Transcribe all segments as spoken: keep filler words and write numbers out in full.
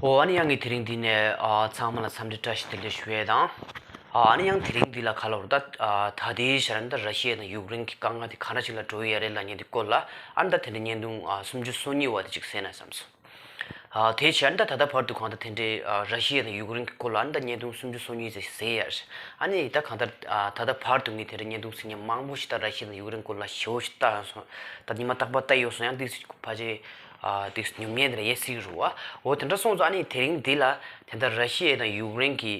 ཨོ། ཨ་ནི་ཡང་གི་དེ་རིང་འདི་ནས་ཨ་ཚང་མ་ལ་འཚམས་འདྲི་བཀྲ་ཤིས་བདེ་ལེགས་ཞུ་ཡས་དང་། ཨ་ནི་ཡང་དེ་རིང་འདི་ལ་ག་ལབ་རེད་ད། ཨ་ད་ལྟའི་ཆར་ད་ར་ཤི་ཡ་དང་ཡུཀ་རེན་གྱི་དཀའ་ངལ་དེ་ག་འདྲ་ཞིག་ལ་འགྲོ་ཡི་ཡོད་རེད་ལབ་མཁན་དེ་སྐོར་ལ། ཨ་ནི་ད་དེ་འདྲའི་བརྙན་ཐུང་ཨ་སུམ་ཅུ་སོ་གཉིས་པ་དེ་ཅིག་གསན་ན་བསམ་སོང་། ཨ་དེའི་ཕྱིར་ཨ་ནི་ད་ད་ལྟ་བར་དུ་གང་ལྟར་དེ་འདྲའི་ཨ་ར་ཤི་ཡ་དང་ཡུཀ་རེན་གྱི་སྐོར་ལ་ཨ་ནི་ད་བརྙན་ཐུང་སུམ་ཅུ་སོ་གཉིས་ཙམ་གཟིགས་ཡོད་རེད། ཨ་ནི་ད་གང་ལྟར་ཨ་ད་ལྟ་བར་དུ་ངས་དེ་འདྲའི་བརྙན་ཐུང་གཟིགས་མཁན་མང་པོ་ཞིག་ད་ར་ཤི་ཡ་དང་ཡུཀ་རེན་སྐོར་ལ་ཞེ་པོ་ཞིག་ལྟ་ཡོང་སོང་། ད་ཉི་མ་རྟག་པར་ལྟ་ཡོང་སོང་། ཡང་དེ་ཕལ་ཆེར་ཨ་དེ་ཉོབ་མཁན་དེ་འདྲ་ཡོད་སྲིད་རེད་བ། འོ་དེ་འདྲ་སོང་ཙང་ཨ་ནི་དེ་རིང་འདི་ལ་དེ་འདྲ་ར་ཤི་ཡ་དང་ཡུཀ་རེན་གྱི་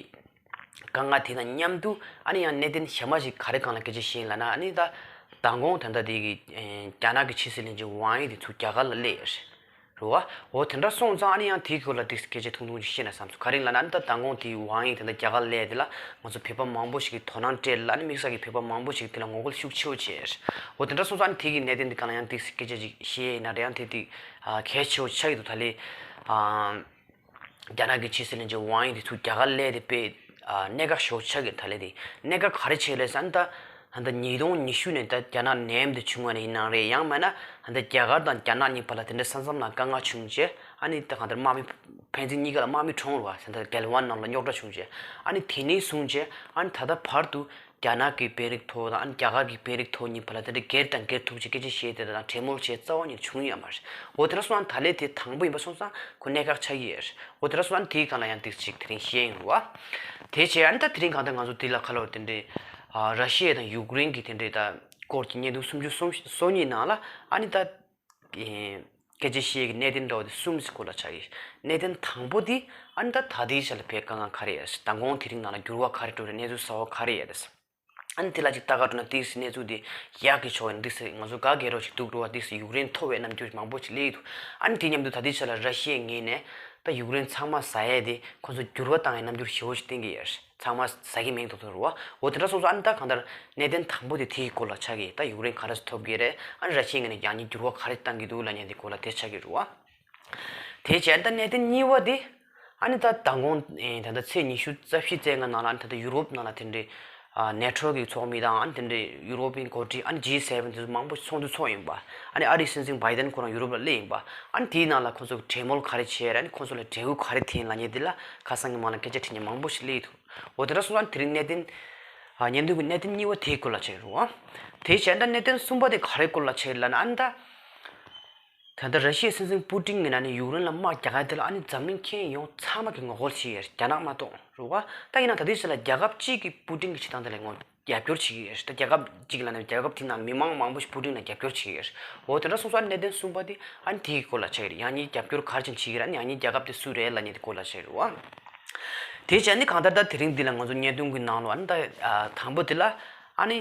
དཀའ་ངལ་དེ་དང་མཉམ་དུ་ཨ་ནི་ཡང་གནད་དོན་གཞན་མ་ཞིག་ག་རེ་སྒང་ལ་སྐད་ཆ་བཤད་ཡིན་ལབ་ན། ཨ་ནི་ད་མདང་དགོང་དེ་འདྲ་དེ་གི་ཨེ་རྒྱ་ནག་གི་ཕྱི་སྲིད་བློན་ཆེན་ཝང་ཡི་དེ་ཚུར་རྒྱ་གར་ལ་སླེབས་ཡོད་རེད་བ། འོ་དེ་འདྲ་སོང་ཙང་ཨ་ནི་ཡང་དེའི་སྐོར་ལ་དེ་སྐད་ཆ་ཐུང་ཐུང་ཅིག་བཤད་ན་བསམ་སོང་། ག་རེ་ཡིན་ལབ་ན་ཨ་ནི་ད་མདང་དགོང་དེ་ཝང་ཡི་དེ་འདྲ་རྒྱ་གར་སླེབས་དེ་ལ་ང་ཚོ་བོད་པ་མང་པོ་ཞིག་གིས་དོ་སྣང་སྤྲད་ལ། ཨ་ནི་དམིགས་བསལ་གྱི་བོད་པ་མང་པོ་ཞིག་དེ་ལ་ངོ་རྒོལ་ཤུགས་ཆེ་བོ་བྱས་ཡོད་རེད། འོ་དེ་འདྲ་སོང་ཙང་ཨ་ནི་དེ་གི་གནད་དོན་དེ་སྒང་ལ་ཡང་དེ་སྐད་ཆ་ཅིག་བཤད་ཡིན་ན་རེད། ཡང་དེ་དེ་ཨ་གལ་ཆེ་བོ་ཆགས་ཀྱི་འདུག་ད་ལས་ཨ། རྒྱ་ནག་གི་ཕྱི་སྲིད་བློན་ཆེན་ཝང་ཡི་དེ་ཚུར་རྒྱ་གར་སླེབས་དེ་དཔེ་ཨ་གནད་འགག་ཤོག་ཆགས་ཀྱི། ད་ལས་དེ་གནད་འགག་ག་རེ་བྱས་ལབ་ཟེར་ན། ད་ད་ལྟ་ཉིས་སྟོང་ཉི་ཤུ་ནས་ད་རྒྱ་ནག་ནད་ཡམས་དེ་བྱུང་བ་ནས་ཡིན་ནའང་རེད། ཡང་མིན་ན་ད་ལྟ་རྒྱ་གར་དང་རྒྱ་ནག་གཉིས་བར་ལ་དེ་འདྲ་ས་མཚམས་ལ་དཀའ་ངལ་བྱུང་རྗེས། ཨ་ནི་ད་གང་ལྟར་དམག་མི་ཕན་ཚུན་གཉིས་ཀ་ལ་དམག་མི་གྲོངས་རེད་བ། ད་ལྟ་གལ་ཝན་ནང་ལ་རྙོག་དྲ་བྱུང་རྗེས། ཨ་ནི་དེ་ནས་བཟུང་རྗེས་ཨ་ནི་ད་ལྟ་བར་དུ་རྒྱ་ནག་གི་བོད་རིགས་ཐོག་དང་ཨ་ནི་རྒྱ་གར་གྱི་བོད་རིགས་ཐོག་གཉིས་བར་ལ་དེ་འདྲ་སྒེར་དང་སྒེར་ཐུག་ཅིག་སྐད་ཆ་བཤད་དེ་དང་གྲོས་མོལ་བྱས་རྩ་བ་ཉིད་བྱུང་ཡོད་མ་རེད། འོ་དེ་འདྲ་སོང་ཙང་ད་ལས་དེ་དང་པོ་ཡིན་པ་སོང་ཙང་ཁོ་གནད་འགག་ཆགས་ཀྱི་ཡོད་རེད། འོ་དེ་འདྲ་སོང་ཙང་དེའི་སྒང་ལ་ཡང་ཏིག་ཅིག་དེ་རིང་བཤད་ཡོང་བ། དེ་བྱས་ཨ་ནི་ད་དེ་རིང་གང་ལྟར་ང་ཚོ་དེ་ལ་ཁ་ལོ་དེ་འདྲའི་ཨ་ར་ཤི་ཡ་དང་ཡུཀ་རེན་གྱི་དེ་འདྲའི་ད་སྐོར་གྱི་བརྙན་ཐུང་སུམ་ཅུ་སོ་གཉིས་ནང་ལ་ཨ་ནི་ད། སྐད་ཆ་བཤད་ཀྱི་གནད་དོན་འདྲ་བོ་དེ་གསུམ་ཞིག་སྐོར་ལ་ཆགས་ཀྱི། གནད་དོན་དང་པོ་དེ་ཨ་ནི་ད་ད་ལྟའི་ཆ་ལ་བོད་དཀའ་ངལ་ག་རེ་ཡོད། མདང་དགོང་དེ་རིང་ནང་ལ་འགྱུར་བ་ག་རེ་འགྲོ་རེད། གནས་ཚུལ་གསར་པ་ག་རེ་ཡོད་རེད། ཨ་ནི་དེ་ལ་ཅིག་ལྟ་ག་འགྲོ་ན་ཏིག་སེ་གནས་ཚུལ་དེ་ཡག་གི་ཕྱོགས་ཡིན། ཏིག་སེ་ང་ཚོ་དགའ་དགའ་རོགས་ཤིག་འདུག་འགྲོ་བ། ཏིག་སེ་ཡུཀ་རེན་མཐོ་བའི་རྣམ་འགྱུར་མང་པོ་ཞིག་སླེབས་འདུག་ཨ་ནི་དེ་མཉམ་དུ་ད་ལྟའི་ཆ་ལ་ར་ཤི་ཡའི་ངོས་ནས་ད་ཡུཀ་རེན་ཚང་མ་ཟ་ཡས་དེ་ཁོ་ཚོ་འགྱུར་བ་བཏང་ཡའི་རྣམ་འགྱུར་ཞེ་པོ་ཞིག་བསྟན་གྱི་ཡོད་རེད། ཚང་མ་ཟ་གི་མིན་ཐོག་ཐོག་རུ་བ། འོ་དེ་འདྲ་སོང་ཙང་ཨ་ནི་ད་གང་ལྟར་གནད་དོན་དང་པོ་དེ་དེའི་སྐོར་ལ་ཆགས་ཀྱི། ད་ཡུཀ་རེན་ག་འདྲ་སེ་ཐོབ་ཀྱི་རེད། ཨ་ནི་ར་ཤི་ཡའི་ངོས་ནས་ཡང་སྙིང་འགྱུར་བ་ག་རེ་བཏང་གི་འདུག་ལབ་མཁན་དེ་སྐོར་ལ་དེ་ཆགས་ཀྱི་རུ་བ། དེ་བྱས་ཨ་ནི་ད་གནད་དོན་གཉིས་པ་དེ་ཨ་ནི་ད་མདང་དགོང་ཨེ་ད་ལྟ་ཚེས་ཉི་ཤུ་རྩ་བཞི་རྩ་ལྔ་ནང་ལ་ཨ་ནི་ད་ལྟ་ཡུ་རོབ་ནང་ལ་དེ་འདྲའི་ཨ་ནེ་ཊོ་གི་ཚོགས་མི་དང་ཨ་ནི་དེ་འདྲའི་ཡུ་རོབ་པའི་འགོ་ཁྲིད་ཨ་ནི་ཇི་སེ་ཝེན་དེ་ཚོ་མང་པོ་ཚོགས་འདུ་ཚོགས་ཡིན་པ། ཨ་ནི་ཨ་རིའི་སྲིད་འཛིན་བྷའི་ཌེན་ཁོ་རང་ཡུ་རོབ་ལ་སླེབས་ཡིན་པ། ཨ་ནི་དེའི་ནང་ལ་ཁོ་ཚོ་གྲོས་མོལ་ག་རེ་བྱས་རེད། ཨ་ནི་ཁོ་ཚོ་ལ་འབྲས་བུ་ག་རེ་ཐོན་ལབ་མཁན་དེ་ལ་ཁ་སང་གི་མ་ལ་སྐད་ཆ་དྲིས་མཁན་མང་པོ་ཞིག་སླེབས་འདུག་འོ་དེ་འདྲ་སོང་ཙང་དེ་རིང་གནད་དོན་ཨ་བརྙན་ཐུང་གི་གནད་དོན་གཉིས་པ་དེའི་སྐོར་ལ་ཆགས་ཀྱི་རེད་བ། དེ་བྱས་ད་གནད་དོན་གསུམ་པ་དེ་ག་རེའི་སྐོར་ལ་ཆགས་ཀྱི་ལབ་ན། ཨ་ནི་ད་ད་ལྟ་ར་ཤི་ཡའི་སྲིད་འཛིན་པུ་ཏིན་གྱིས་ཨ་ནི་ཡུཀ་རེན་ལ་དམག་རྒྱག་ག་དེ་ལ་ཨ་ནི་འཛམ་གླིང་ཁྱོན་ཡོངས་ཚང་མ་གིས་ངོ་རྒོལ་བྱས་ཡོད་རེད། རྒྱ་ནག་མ་གཏོགས་རེད་བ། ད་ཡིན་ན་ད་ལྟའི་ཆ་ལ་རྒྱལ་ཁབ་གཅིག་གིས་པུ་ཏིན་གྱི་བྱེད་སྟངས་དེ་ལ་ངོ་རྒྱབ་སྐྱོར་བྱེད་ཀྱི་ཡོད་རེད། ད་རྒྱལ་ཁབ་གཅིག་ལབ་ན་རྒྱལ་ཁབ་དེའི་ནང་མི་མང་མང་པོ་ཞིག་པུ་ཏིན་ལ་རྒྱབ་སྐྱོར་བྱེད་ཀྱི་ཡོད་རེད། འོ་དེ་འདྲ་སོང་ཙང་གནད་དོན་གསུམ་པ་དེ་ཨ་ནི་དེའི་སྐོར་ལ་ཆགས་ཀྱི་རེད། ཡང་སྙིང་རྒྱབ་སྐྱོར་ག་རེ་བྱས་ནས་བྱེད་ཀྱི་རེད། ཨ་ནི་ཡང་སྙིང་རྒྱལ་ཁབ་དེ་སུ་རེད་ལབ་མཁན་དེ་སྐོར་ལ་ཆགས་ཀྱི་རེད་བ། དེ་བྱས་ཨ་ནི་གང་ལྟར་ད་དེ་རིང་འདི་ལ་ང་ཚོ་བརྙན་ཐུང་གི་ནང་ལོགས་ཨ་ནི་ད་ཨ་དང་པོ་དེ་ལ་ཨ་ནི་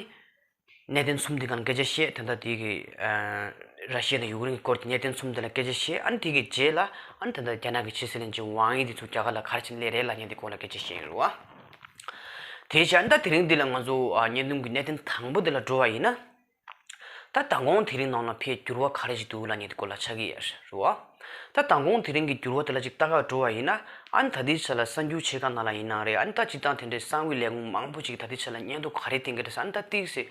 གནད་དོན་གསུམ་དེ་སྒང་ལ་སྐད་ཆ་བཤད། ད་ལྟ་དེ་གི་ཨ་ར་ཤི་ཡ་དང་ཡུཀ་རེན་གྱི་སྐོར་གྱི་གནད་དོན་གསུམ་དེ་ལ་སྐད་ཆ་བཤད། ཨ་ནི་དེ་གི་རྗེས་ལ་ཨ་ནི་ད་ལྟ་རྒྱ་ནག་གི་ཕྱི་སྲིད་བློན་ཆེན་ཝང་ཡི་དེ་ཚོ་རྒྱ་གར་ལ་ག་རེ་བྱས་ནས་སླེབས་རེད་ལབ་མཁན་དེ་སྐོར་ལ་སྐད་ཆ་བཤད་ཡིན་རེད་བ། དེ་བྱས་ཨ་ནི་ད་དེ་རིང་འདི་ལ་ང་ཚོ་ཨ་བརྙན་ཐུང་གི་གནད་དོན་དང་པོ་དེ་ལ་འགྲོ་བ་ཡིན་ན། ད་མདང་དགོང་དེ་རིང་ནང་ལ་ཕར་འགྱུར་བ་ག་རེ་ཞིག་འདུག་ལབ་མཁན་དེ་སྐོར་ལ་ཆགས་ཀྱི་ཡོད་རེད་བ། ད་མདང་དགོང་དེ་རིང་གི་འགྱུར་བ་དེ་ལ་ཅིག་ལྟ་ག་འགྲོ་བ་ཡིན་ན། ཨ་ནི་ད་ལྟའི་ཆ་ལ་གསར་འགྱུར་ཆེ་ཁག་ནང་ལ་ཡིན་ནའང་རེད། ཨ་ནི་ད་སྤྱིར་བཏང་དེ་འདྲའི་གསང་བའི་ལས་ཁུངས་མང་པོ་ཅིག་ད་ལྟའི་ཆ་ལ་སྙན་ཐོ་ག་རེ་བཏོན་གྱི་རེད་ཟེར་ན། ཨ་ནི་ད་ཏིག་སེ་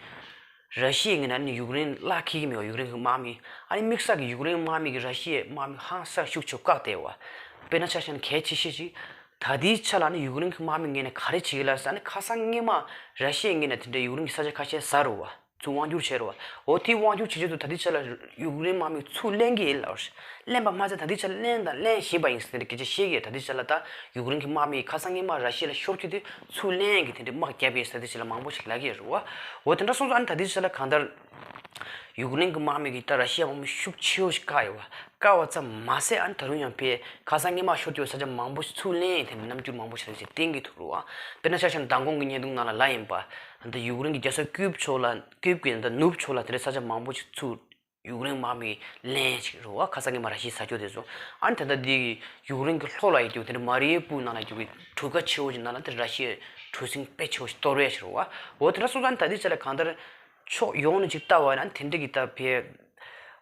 ར་ཤི་ཡའི་ངོས་ནས་ཨ་ནི་ཡུཀ་རེན་གླགས་འཁེལ་གྱི་མེད་པ། ཡུཀ་རེན་གྱི་དམག་མི་ཨ་ནི་དམིགས་བསལ་གྱི་ཡུཀ་རེན་དམག་མི་གིས་ར་ཤི་ཡའི་དམག་མི་ཧང་སང་ཤུགས་ཆེ་བཀག་བསྡད་པ། དཔེར་ན་ཆ་བཞག་ན་གལ་ཆེ་ཤོས་ཅིག་ད་ལྟའི་ཆ་ལ་ཨ་ནི་ཡུཀ་རེན་གྱི་དམག་མི་ངོས་ནས་ག་རེ་བྱེད་ཀྱི་ལབ་ཟེར་ན། ཨ་ནི་ཁ་སང་སྔོན་མ་ར་ཤི་ཡའི་ངོས་ནས་དེ་འདྲའི་ཡུཀ་རེན་གྱི་ས་ཆ་ཁ་ཤས་ཟ་རེད་བ། ཚུར་དབང་བསྒྱུར་བྱས་རེད་བ། འོ་དེ་དབང་བསྒྱུར་བྱེད་ཆེད་དུ་ད་ལྟའི་ཆ་ལ་ཡུཀ་རེན་དམག་མི་ཚུར་ལེན་གྱི་ཡིན་ལབ་རེད། ལེན་པ་མ་ཟད་ད་ལྟའི་ཆ་ལ་ལེན་དང་ལེན་བཞིན་པ་ཡིན་ཟེར་ཏེ་སྐད་ཆ་བཤད་ཀྱི་ཡོད། ད་ལྟའི་ཆ་ལ་ད་ཡུཀ་རེན་གྱི་དམག་མི་ཁ་སང་སྔོན་མ་ར་ཤི་ཡ་ལ་ཤོར་རྒྱུ་དེ་ཚུར་ལེན་གྱི་དེ་འདྲའི་དམག་བརྒྱབ་ཡོད་ཟེར་ཏེ་ཆ་ལ་མང་པོ་ཞིག་ལབ་ཀྱི་ཡོད་རེད་བ། འོ་དེ་འདྲ་སོང་ཙང་ཨ་ནི་ད་ལྟའི་ཆ་ལ་གང་ལྟར་ཡུཀ་རེན་གྱི་དམག་མི་གིས་ད་ར་ཤི་ཡ་དམག་མི་ཤུགས་ཆེ་བོ་ཞིག་བཀག་ཡོད་བ། བཀག་པ་ཙམ་མ་ཟད་ཨ་ནི་ད་རུང་ཡང་ཕར་ཁ་སང་སྔོན་མ་ཤོར་རྒྱུ་ས་ཆ་མང་པོ་ཞིག་ཚུར་ལེན་ཡས་དེ་འདྲའི་རྣམ་འགྱུར་མང་པོ་ཞིག་ལ་ཞིག་བསྟན་གྱི་འདུག་རེད་བ། དཔེར་ན་ཆ་བཞག་ན་མདང་དགོང་གི་བརྙན་ཐུང་ནང་ལ་ལབ་ཡིན་པ། ད་ཡུཀ་རེན་གྱི་རྒྱལ་ས་ཀིབ་ཕྱོགས་ལ་ཀིབ་ཀྱི་ད་ནུབ་ཕྱོགས་ལ་དེ་འདྲའི་ས་ཆ་མང་པོ་ཞིག་ཚུར་ཡུཀ་རེན་དམག་མིས་ལེན་ཡས་ཅིག་རེད་བ། ཁ་སང་སྔོན་མ་ར་ཤི་ཡས་ཟ་རྒྱུ་དེ་ཚོ། ཨ་ནི་ད་ལྟ་འདི་གི་ཡུཀ་རེན་གྱི་ལྷོ་ལ་ཡོད་རྒྱུ་དེ་འདྲ་མ་རི་ཡུ་པུལ་ནང་ལ་ཡོད་རྒྱུ་གི་གྲུ་ཁ་ཆེ་བོ་ཞིག་ནང་ལ་དེ་ར་ཤི་ཡའི་གྲུ་གཟིངས་དཔེ་ཆེ་བོ་ཞིག་གཏོར་ཡས་ཅིག་རེད་བ། འོ་དེ་འདྲ་སོང་ཙང་ད་ལྟའི་ཆ་ལ་གང་ལྟར་ཕྱོགས་ཡོངས་ནས་ཅིག་ལྟ་བ་ཡིན་ན་དེ་འདྲ་གི་ད་ཕར་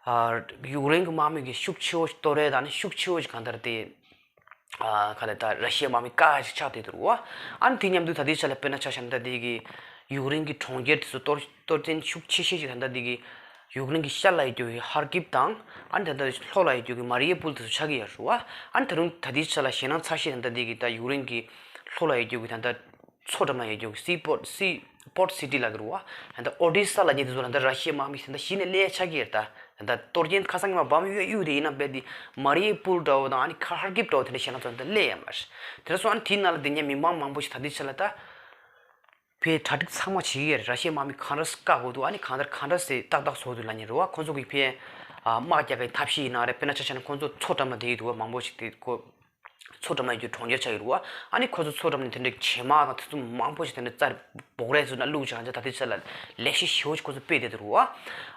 ཨ་ཡུཀ་རེན་གྱི་དམག་མི་གིས་ཤུགས་ཆེ་བོ་ཞིག་གཏོར་ཡས་དང་ནི་ཤུགས་ཆེ་བོ་ཞིག་གང་ལྟར་དེ་ཨ་ག་ལ་ད་ར་ཤི་ཡའི་དམག་མི་བཀག་ཡས་ཞིག་ཆགས་བསྡད་འདུག་རེད་བ། ཨ་ནི་དེ་མཉམ་དུ་ད་ལྟའི་ཆ་ལ་དཔེར་ན་ཆ་བཞག་ན་ད་དེ་གི་ཡུཀ་རེན་གྱི་གྲོང་ཁྱེར་དེ་ཚོ་གཏོར་གཏོར་སྐྱོན་ཤུགས་ཆེ་ཤོས་ཤིག་ད་ལྟ་དེ་གི་ ཡུཀ་རེན་གྱི་ཤར་ལ་ཡོད་རྒྱུ་གི་ཧར་ཀིབ་དང་ཨ་ནི་ད་ལྟ་ལྷོ་ལ་ཡོད་རྒྱུ་གི་མ་རི་ཡུ་པུལ་དེ་ཚོ་ཆགས་ཀྱི་ཡོད་རེད་བ། ཨ་ནི་ད་རུང་ད་ལྟའི་ཆ་ལ་ཞེད་སྣང་ཚ་ཤོས་ད་ལྟ་འདི་གི་ད་ཡུཀ་རེན་གྱི་ལྷོ་ལ་ཡོད་རྒྱུ་གི་ད་ལྟ་མཚོ་འགྲམ་ལ་ཡོད་རྒྱུ་གི་སི་པོར་སི་པོར་སི་ཊི་ལབ་ཀྱི་རེད་བ། ད་ལྟ་ཨོ་ཌི་ས་ལབ་མཁན་དེ་ཚོ་ལ་ད་ར་ཤི་ཡའི་དམག་མི་ད་ལྟ་གཞི་ནས་སླེབས་ཆགས་ཀྱི་ཡོད་རེད། ད་ད་ལྟ་གཏོར་སྐྱོན་ཁ་སང་ཉི་མ་འབམ་ཡོད་གཡུག་དེ་ཡིན་ན་རྦད་དེ་མ་རི་ཡུ་པུལ་འདྲ་བོ་དང་ཨ་ནི་ཁ་ཧར་ཀིབ་འདྲ་བོ་དེ་འདྲ་ཞེད་སྣང་ཚ་ཤོས་ད་སླེབས་ཡོད་མ་རེད། དེ་འདྲ་སོང་ཨ་ནི་དེའི་ནང་ལ་དེ་ཉིད་མི་མང་མང་པོ་ཞིག་ད་ལྟའི་ཆ་ལ་ད། ཕའི་གྲ་སྒྲིག་ཚང་མ་བྱེད་ཀྱི་ཡོད་རེད། ར་ཤི་ཡའི་དམག་མི་གང་འདྲ་སེ་བཀག་དགོས་འདུག་ཨ་ནི་གང་ལྟར་གང་འདྲ་སེ་ཏག་ཏག་བཟོ་འདུག་ལབ་མཁན་རེད་བ། ཁོང་ཚོ་གི་ཕའི་ཨ་དམག་རྒྱག་གི་ཐབས་ཤེས་ཡིན་ན་རེད། དཔེར་ན་ཆ་བཞག་ན་ཁོང་ཚོ་མཚོ་འགྲམ་ལ་བསྡད་ཡོད་འདུག་བ། མང་པོ་ཞིག་དེ་ཁོ་མཚོ་འགྲམ་ལ་ཡོད་རྒྱུ་གྲོང་ཁྱེར་ཆགས་ཡོད་རེད་བ། ཨ་ནི་ཁོ་ཚོ་མཚོ་འགྲམ་ནས་དེ་འདྲའི་བྱེ་དམག་དང་དེ་ཚོ་མང་པོ་ཞིག་དེ་འདྲ་རྩར་སྦོ་རས་བཟོས་ན་བླུགས་བྱས་ད་ལྟའི་ཆ་ལ་ལས་གཞི་ཞེ་པོ་ཞིག་ཁོ་ཚོ་སྤེལ་བསྡད་འདུག་རེད་བ།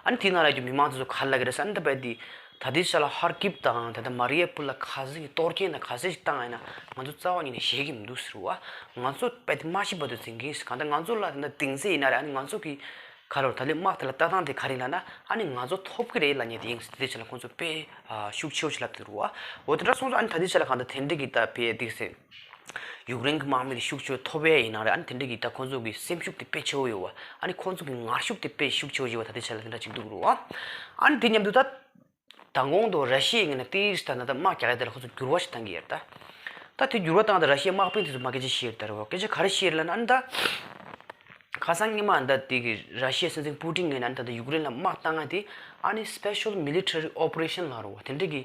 ཨ་ནི་དེའི་ནང་ལ་ཡོད་རྒྱུ་མི་མང་དེ་ཚོ་ག་རེ་ལབ་ཀྱི་རེད་ཟེར་ན། ད་ལྟ་བར་དེ་ད་ལྟའི་ཆ་ལ་ཧར་ཀིབ་དང་ད་ལྟ་མ་རི་ཡུ་པུལ་ལ་ག་ཚོད་ཀྱི་གཏོར་སྐྱོན་དང་ག་ཚོད་ཅིག་བཏང་ཡིན་ན་ང་ཚོ་རྩ་བ་ཉིད་ནས་ཤེས་ཀྱི་མི་འདུག་ཟེར་བ། ང་ཚོ་རྦད་དེ་མ་ཤི་བར་དུ་འཛིང་གི་ཡིན་ཟེར། གང་ལྟར་ང་ཚོ་ལ་ད་ལྟ་གདེང་ཚོད་ཡིན་ན་རེད། ཨ་ནི་ང་ཚོ་གི་ག་ལོར་ད་ལྟའི་དམག་དེ་ལ་ལྟ་སྟངས་དེ་ག་རེ་ཡིན་ལབ་ན། ཨ་ནི་ང་ཚོ་ཐོབ་ཀྱི་རེད་ལབ་མཁན་དེ་ཡིན་ཟེར། དེ་ཆ་ལ་ཁོང་ཚོ་དཔེ་ཤུགས་ཆེ་བོ་ཞིག་ལབ་འདུག་རེད་བ། འོ་དེ་འདྲ་སོང་ཙང་ཨ་ནི་ད་ལྟའི་ཆ་ལ་གང་ལྟར་དེ་འདྲ་གི་ད་དཔེ་འདི་ཟེར། ཡུཀ་རེན་གྱི་དམག་མི་དེ་ཤུགས་ཆེ་ཐོབ་ཡས་ཡིན་ན་རེད། ཨ་ནི་དེ་འདྲ་གི་ད་ཁོང་ཚོ་གི་སེམས་ཤུགས་དེ་དཔེ་ཆེ་བོ་ཡོད་བ། ཨ་ནི་ཁོང་ཚོ་གི་ངར་ཤུགས་དེ་དཔེ་ཤུགས་ཆེ་བོ་ཡོད་བ། ད་ལྟའི་ཆ་ལ་དེ་འདྲ་ཅིག་འདུག་རེད་བ། ཨ་ནི་དེ་མཉམ་དུ་ད་མདང་དགོང་དུ་ར་ཤི་ཡའི་ངོས་ནས་ཏིས་ད་ད་ལྟ་དམག་རྒྱག་ཡས་དེ་ལ་ཁོང་ཚོ་འགྱུར་བ་ཞིག་བཏང་གི་ཡོད་རེད་ད། ད་དེ་འགྱུར་བ་བཏང་ད་ར་ཤི་ཡའི་དམག་དཔོན་དེ་ཚོ་མར་སྐད་ཆ་བཤད་ཡོད་རེད་ད། རེད་བ། སྐད་ཆ་ག་རེ་བཤད་ཡོད་ལབ་ན། ཨ་ནི་ད་ཁ་སང་ཉི་མ་ད་དེ་གི་ར་ཤི་ཡའི་སྲིད་འཛིན་པུ་ཏིན་ངོས་ནས་ཨ་ནི་ད་ད་ཡུཀ་རེན་ལ་དམག་བཏང་ཡས་དེ་ཨ་ནི་སི་པེ་ཤལ་མི་ལི་ཊ་རི་ཨོ་པ་རེ་ཤན་ལབ་རེད་བ། དེ་འདྲ་གི་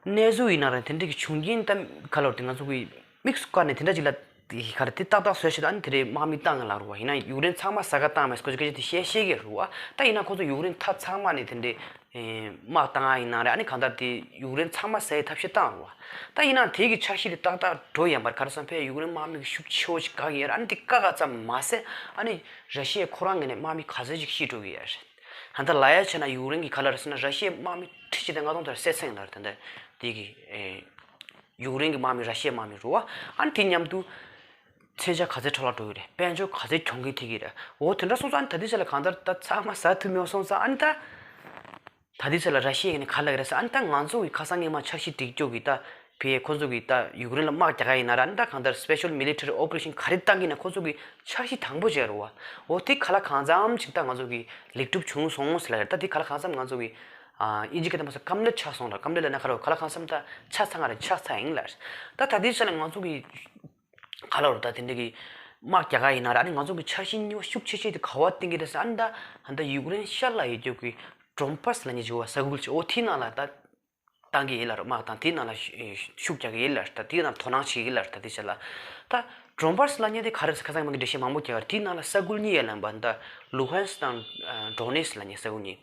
གནས་ཚུལ་ཡིན་ན་རེད། དེ་འདྲ་གི་བྱུང་རྐྱེན་ད་ག་ལོར་དེ་ང་ཚོ་གི་དམིགས་སུ་བཀར་ནས་དེ་འདྲ་ཅིག་ལ་དེ་ག་རེ་དེ་ཏག་ཏག་བཟོས་བྱས་ད་ཨ་ནི་དེ་འདྲའི་དམག་མི་བཏང་ཡོད་ལབ་རེད་བ། ཡིན་ན་ཡུཀ་རེན་ཚང་མ་ཟ་ག་བཏང་མེད་ཟེར་ཁོ་ཚོས་སྐད་ཆ་དེ་བཤད་བཤད་ཀྱི་རེད་བ། ད་ཡིན་ན་ཁོ་ཚོ་ཡུཀ་རེན་མཐའ་ཚང་མ་ནས་དེ་འདྲའི་དམག་བཏང་ཡ་ཡིན་ན་རེད། ཨ་ནི་གང་ལྟར་དེ་ཡུཀ་རེན་ཚང་མ་ཟ་ཡའི་ཐབས་ཤེས་བཏང་རེད་བ། ད་ཡིན་ན་དེ་གི་འཆར་གཞི་དེ་ཏག་ཏག་འགྲོ་ཡིན་པར་ག་རེ་ཟེར་ན་ཕའི་ཡུཀ་རེན་དམག་མི་གི་ཤུགས་ཆེ་བོ་ཞིག་བཀག་གི་ཡོད་རེད། ཨ་ནི་དེ་བཀག་ག་ཙམ་མ་ཟད་ཨ་ནི་ར་ཤི་ཡ་ཁོ་རང་ངོས་ནས་དམག་མི་ག་ཚོད་ཅིག་ཤི་འགྲོ་གི་ཡོད་རེད། ད་ལྟ་ལབ་ཡ་བྱས་ན་ཡུཀ་རེན་གྱི་ག་ལབ་རེད་ཟེར་ན། ར་ཤི་ཡའི་དམག་མི་ཁྲི་གཅིག་དང་ལྔ་སྟོང་དེ་བསད་ཚར་ཡིན་ལབ་རེད། ད་ལྟ་དེ་གི་ཨེ་ཡུཀ་རེན་གྱི་དམག་མི་ར་ཤི་ཡའི་དམག་མི་རེད་བ། ཨ་ནི་དེ་མཉམ་དུ་མཚོན་ཆ་ག་ཚོད་འཕྲོ་བརླག་འགྲོ་གི་རེད། དཔལ་འབྱོར་ག་ཚོད་གྱོང་གུན་ཐེབས་ཀྱི་རེད། འོ་དེ་འདྲ་སོང་ཙང་ཨ་ནི་ད་ལྟའི་ཆ་ལ་གང་ལྟར་ད་ཚང་མ་ཟ་ཐུབ་མེད་སོང་ཙང་། ཨ་ནི་ད་ད་ལྟའི་ཆ་ལ་ར་ཤི་ཡའི་ངོས་ནས་ག་ལབ་ཀྱི་རེད་ཟེར། ཨ་ནི་ད་ང་ཚོ་གི་ཁ་སང་སྔོན་མ་འཆར་གཞི་སྒྲིག་སྐྱོང་གི་ད་ཕའི་ཁོ་ཚོ་གི་ད་ཡུཀ་རེན་ལ་དམག་རྒྱག་ག་ཡིན་ན་ར། ཨ་ནི་ད་གང་ལྟར་སི་པེ་ཤལ་མི་ལི་ཊ་རི་ཨོ་པ་རེ་ཤན་ག་རེ་བཏང་གི་ཡིན་ན་ཁོ་ཚོ་གི་འཆར་གཞི་དང་པོ་བྱས་རེད་བ། འོ་དེ་ག་ལ་གང་འཚམ་ཅིག་ད་ང་ཚོ་གི་ལེགས་གྲུབ་བྱུང་སོང་ཟེར་ལབ་ཀྱི་རེད། ད་དེ་ག་ལ་གང་འཚམ་ང་ཚོ་གི་ཨ་དབྱིན་ཇི་སྐད་དུ་མ་སོང་ཀམ་པི་ལི་ཊི་ཆགས་སོང་ལབ། ཀམ་པི་ལི་ཊི་ལབ་ན་ག་རེ། ག་ལ་གང་འཚམ་ད་ཆ་ཚང་ང་རེད། ཆ་ཚང་ཡིན་ལབ། ད་ད་ལྟའི་ཆ་ལ་ང་ཚོ་གི་ག་ལ་རེད། ད་དེ་འདྲ་གི་དམག་རྒྱག་ག་ཡིན་ན་ར། ཨ་ནི་ང་ཚོ་གི་འཆར་གཞི་གཉིས་པ་ཤུགས་ཆེ་ཤོས་དེ་ག་པར་བཏིང་གི་རེད་ཟེར། ཨ་ནི་ད་ཨ་ནི་ད་ཡུཀ་རེན་ཤར་ལ་ཡོད་རྒྱུ་གི་ཌོན་པཱས་ལབ་མཁན་ཅིག་ཡོད་བ། ས་ཁུལ་ཅིག་འོ་དེའི་ནང་ལ་ད་བཏང་གི་ཡིན་ལབ་རེད། དམག་དང་དེའི་ནང་ལ་ཤུ་ཤུགས་རྒྱག་གི་ཡིན་ལབ་རེད། ད་དེའི་ནང་དོ་སྣང་བྱེད་ཀྱི་ཡིན་ལབ་རེད། ད་དེ་ཆ་ལ་ད་ཌོན་པཱས་ལབ་མཁན་དེ་ག་རེ་ཟེར། ཁ་སང་མ་གི་འགྲེལ་བཤད་མང་པོ་རྒྱག་གི་རེད། དེའི་ནང་ལ་ས་ཁུལ་གཉིས་ཡོད་ལབ་པ། ད་ལུ་ཧན་སི་དང་ཌོ་ནེ་སི་ལབ་མཁན་ས་ཁུལ་གཉིས།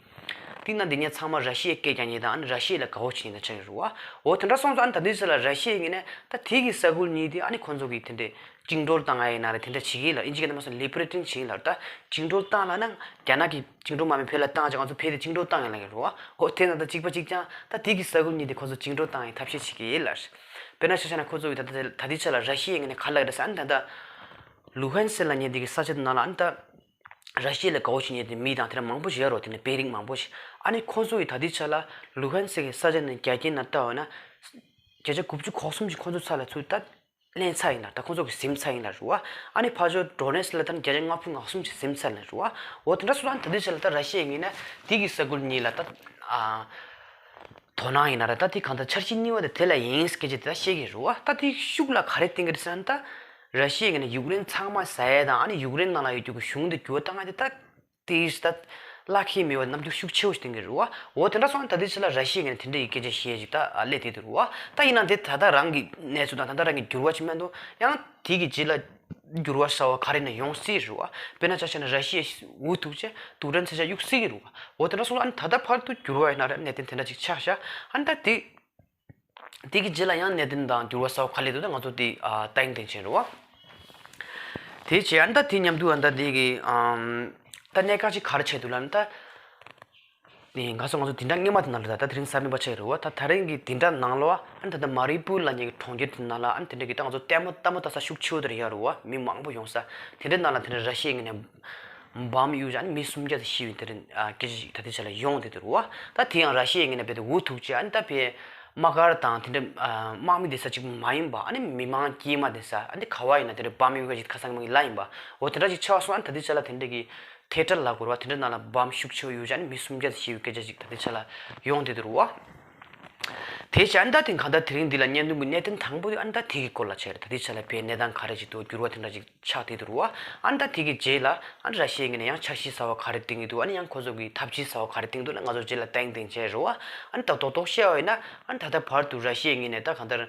དེ་ན་འདི་ཉིད་ཚང་མ་ར་ཤི་ཡའི་སྐད་རྒྱག་མཁན་དང་། ཨ་ནི་ར་ཤི་ཡ་ལ་དགའ་བོ་བྱེད་མཁན་དེ་ཆགས་ཡོད་རེད་བ། འོ་དེ་འདྲ་སོང་ཙང་ཨ་ནི་ད་ལྟའི་ཆ་ལ་ར་ཤི་ཡའི་ངོས་ནས་ད་དེ་གི་ས་ཁུལ་གཉིས་དེ་ཨ་ནི་ཁོང་ཚོ་གི་དེ་འདྲའི་བཅིངས་འགྲོལ་བཏང་ཡ་ཡིན་ན་རེད། དེ་འདྲ་བྱེད་ཀྱི་ཡིན་ལབ། དབྱིན་ཇི་སྐད་ནང་མ་སོང་ལི་བྷི་རེ་ཊིང་བྱེད་ཀྱི་ཡིན་ལབ། ད་བཅིངས་འགྲོལ་བཏང་ལབ་ན་རྒྱ་ནག་གི་བཅིངས་འགྲོལ་དམག་མི་བོད་ལ་བཏང་བྱས་ང་ཚོ་བོད་དེ་བཅིངས་འགྲོལ་བཏང་ཡ་ལབ་ཀྱི་རེད་བ། འོ་དེ་ན་ད་གཅིག་པ་གཅིག་རྐྱང་ད་དེ་གི་ས་ཁུལ་གཉིས་དེ་ཁོང་ཚོ་བཅིངས་འགྲོལ་བཏང་ཡ་ཐབས་ཤེས་བྱེད་ཀྱི་ཡིན་ལབ། དཔེར་ན་ཆ་བཞག་ན་ཁོང་ཚོ་གི་ད་ད་ད་ལྟའི་ཆ་ལ་ར་ཤི་ཡའི་ངོས་ནས་ག་ལབ་ཀྱི་རེད་ཟེར། ཨ་ནི་ད་ད་ལུ་ཧན་སི་ལབ་མཁན་དེ་གི་ས་ཆ་དེ་ནང་ལ་ཨ་ནི་ད། ར་ཤི་ཡ་ལ་དགའ་བོ་བྱེད་མཁན་དེ་མི་དང་དེ་འདྲ་མང་པོ་ཞིག་ཡོད་རེད་བ། དེ་འདྲ་པེ་རིགས་མང་པོ་ཞིག། ཨ་ནི་ཁོང་ཚོ་ཡིས་ད་ལྟའི་ཆ་ལ་ལུ་ཧན་སི་གི་ས་ཆ་ནས་རྒྱ་ཁྱོན་ནས་བལྟས་པ་ན་བརྒྱ་ཆ་དགུ་བཅུ་གོ་གསུམ་ཅིག་ཁོང་ཚོ་ཚབ་ལ་ཚུར་ད་ལེན་ཚར་ཡིན་ལབ། ད་ཁོང་ཚོ་གིས་ཟིན་ཚར་ཡིན་ལབ་རེད་བ། ཨ་ནི་ཕར་ཕྱོགས་ཌོ་ནེ་སི་ལ་ད་བརྒྱ་ཆ་ལྔ་བཅུ་ང་གསུམ་ཅིག་ཟིན་ཚར་ལབ་རེད་བ། འོ་དེ་འདྲ་སོང་ཙང་ད་ལྟའི་ཆ་ལ་ད་ར་ཤི་ཡའི་ངོས་ནས་དེ་གི་ས་ཁུལ་གཉིས་ལ་ད་ཨ། དོ་སྣང་ཡིན་ན་རེད། ད་དེ་གང་ལྟར་འཆར་གཞི་གཉིས་པ་དེ་དེ་ལ་ཡིན་སྐད་ཆ་དེ་ད་བཤད་ཀྱི་རེད་བ། ད་དེ་ཤུགས་ལ་ག་རེ་བརྟེན་གྱི་རེད་ཟེར་ན། ད་ར་ཤི་ཡའི་ངོས་ནས་ཡུཀ་རེན་ཚང་མ་ཟ་ཡས་དང་། ཨ་ནི་ཡུཀ་རེན་ནང་ལ་ཡོད་རྒྱུ་གི་གཞུང་དེ་འགྱུར་བ་བཏང་ཡས་དེ་ད་དེ་ད་ལག་ཁྱེར་མེད་པ་རྣམ་འགྱུར་ཤུགས་ཆེ་བོ་ཞིག་བསྟན་གྱི་རེད་བ། འོ་དེ་འདྲ་སོང་ཙང་ད་ལྟའི་ཆ་ལ་ར་ཤི་ཡའི་ངོས་ནས་དེ་འདྲ་ཡི་སྐད་ཆ་བཤད་ཅིག་ད་སླེབས་བསྡད་འདུག་རེད་བ། ད་ཡིན་ན་དེ་ད་ལྟ་རང་གི་གནས་ཚུལ་དང་ད་ལྟ་རང་གི་འགྱུར་བ་ཅིག་མ་གཏོགས་ཡང་དེ་གི་རྗེས་ལ་འགྱུར་བ་གསར་བ་ག་རེ་ཡིན་ན་ཡོང་སྲིད་རེད་བ། དཔེར་ན་ཆ་བཞག་ན་ར་ཤི་ཡ་འུ་ཐུག་བྱས་དུག་སྦྲང་ཚོས་ཤ་གཡུག་སྲིད་ཀྱི་རེད་བ། འོ་དེ་འདྲ་སོང་ཙང་ཨ་ནི་ད་ལྟ་བར་དུ་འགྱུར་བ་ཡིན་ན་རེད། གནད་དོན་དེ་འདྲ་ཅིག་ཆགས་ཤག། ཨ་ནི་ད་དེ་དེ་གི་རྗེས་ལ་ཡང་གནད་དོན་དང་འགྱུར་བ་གསར་བ་ག་རེ་སླེབས་འདུག་ད་ང་ཚོ་དེ་ཨ་ལྟ་ཡིན་ལྟ་ཡིན་བྱས་རེད་བ། དེ་བྱས་ཨ་ནི་ད་དེ་མཉམ་དུ་ཨ་ནི་ད་དེ་གི་ཨམ་ད་གནད་འགག་ཅིག་ག་རེ་ཆགས་འདུག་ལབ་ན། ད་དེ་ང་ཚོ་ང་ཚོ་དེ་འདྲ་སྔོན་མ་དེ་ནང་ལ་ད་ད་དེ་རིང་གཟའ་མིག་དམར་ཆགས་རེད་བ། ད་ད་རིང་གི་དེ་འདྲ་ནང་ལ་ཨ་ནི་ད་ད་མ་རི་པུལ་ལབ་མཁན་གྱི་གྲོང་ཁྱེར་དེ་ནང་ལ་ཨ་ནི་དེ་འདྲ་གི་ད་ང་ཚོ་ལྟད་མོ་ལྟད་མོ་ལྟ་ས་ཤུགས་ཆེ་བོ་དེ་རེད་ཡ་རེད་བ། མི་མང་པོ་ཡོང་ས་དེ་འདྲ་ནང་ལ་དེ་འདྲ་ར་ཤི་ཡའི་ངོས་ནས་བམ་གཡུགས་བྱས་ཨ་ནི་མི་སུམ་བརྒྱ་དང་ཤི་བའི་དེ་རིང་ཨ་སྐད་ཆ་ཞིག་ད་ལྟའི་ཆ་ལ་ཡོང་བསྡད་འདུག་རེད་བ། ད་དེ་ཡང་ར་ཤི་ཡའི་ངོས་ནས་རྦད་དེ་འུ་ཐུག་བྱས་ཨ་ནི་ད་ཕའི་དམག་སྒར་དང་དེ་འདྲ་ཨ་དམག་མི་བསྡད་ས་གཅིག་པུ་མ་ཡིན་པ། ཨ་ནི་མི་མང་དཀྱུས་མ་བསྡད་ས། ཨ་ནི་ག་བ་ཡིན་ན་དེ་འདྲ་བམ་གཡུག་ཡ་ཅིག་ཁ་སང་མ་གི་ལབ་ཡིན་པ། འོ་དེ་འདྲ་ཅིག་ཆགས་སོང་། ཨ་ནི་ད་ལྟའི་ཆ་ལ་དེ་འདྲ་གི་ ཐེ་ཏྲ་ལབ་དགོས་རེད་བ། དེ་འདྲ་ནང་ལ་འབམ་ཤུགས་ཆེ་བ་ཡོད་ཅག་ནི་མི་སུམ་བརྒྱ་ཙམ་ཤི་བའི་སྐད་ཆ་ཅིག་ད་ལྟའི་ཆ་ལ་ཡོང་བསྡད་འདུག་རེད་བ། དེ་བྱས་ཨ་ནི་ད་དེ་གང་ལྟར་དེ་རིང་འདི་ལ་བརྙན་ཐུང་གི་གནད་དོན་དང་པོ་དེ་ཨ་ནི་ད་དེ་གི་སྐོར་ལ་བྱས་རེད། ད་ལྟའི་ཆ་ལ་བོད་གནས་སྟངས་ག་རེ་ཅིག་འདུག་འགྱུར་བ་དེ་འདྲ་ཅིག་ཆགས་བསྡད་འདུག་རེད་བ། ཨ་ནི་ད་དེ་གི་རྗེས་ལ་ཨ་ནི་ར་ཤི་ཡའི་ངོས་ནས་ཡང་འཆར་གཞི་གསར་བ་ག་རེ་བཏིང་གི་འདུག་ཨ་ནི་ཡང་ཁོ་ཚོ་གི་ཐབས་ཇུས་གསར་བ་ག་རེ་བཏིང་འདུག་ལ་ང་ཚོ་རྗེས་ལ་བསྟན་བསྟན་བྱས་རེད་བ། ཨ་ནི་ད་རྡོག་རྡོག་བཤད་པ་ཡིན་ན་ཨ་ནི་ད་ལྟ་བར་དུ་ར་ཤི་ཡའི་ངོས་ནས་ད་གང་ལྟར་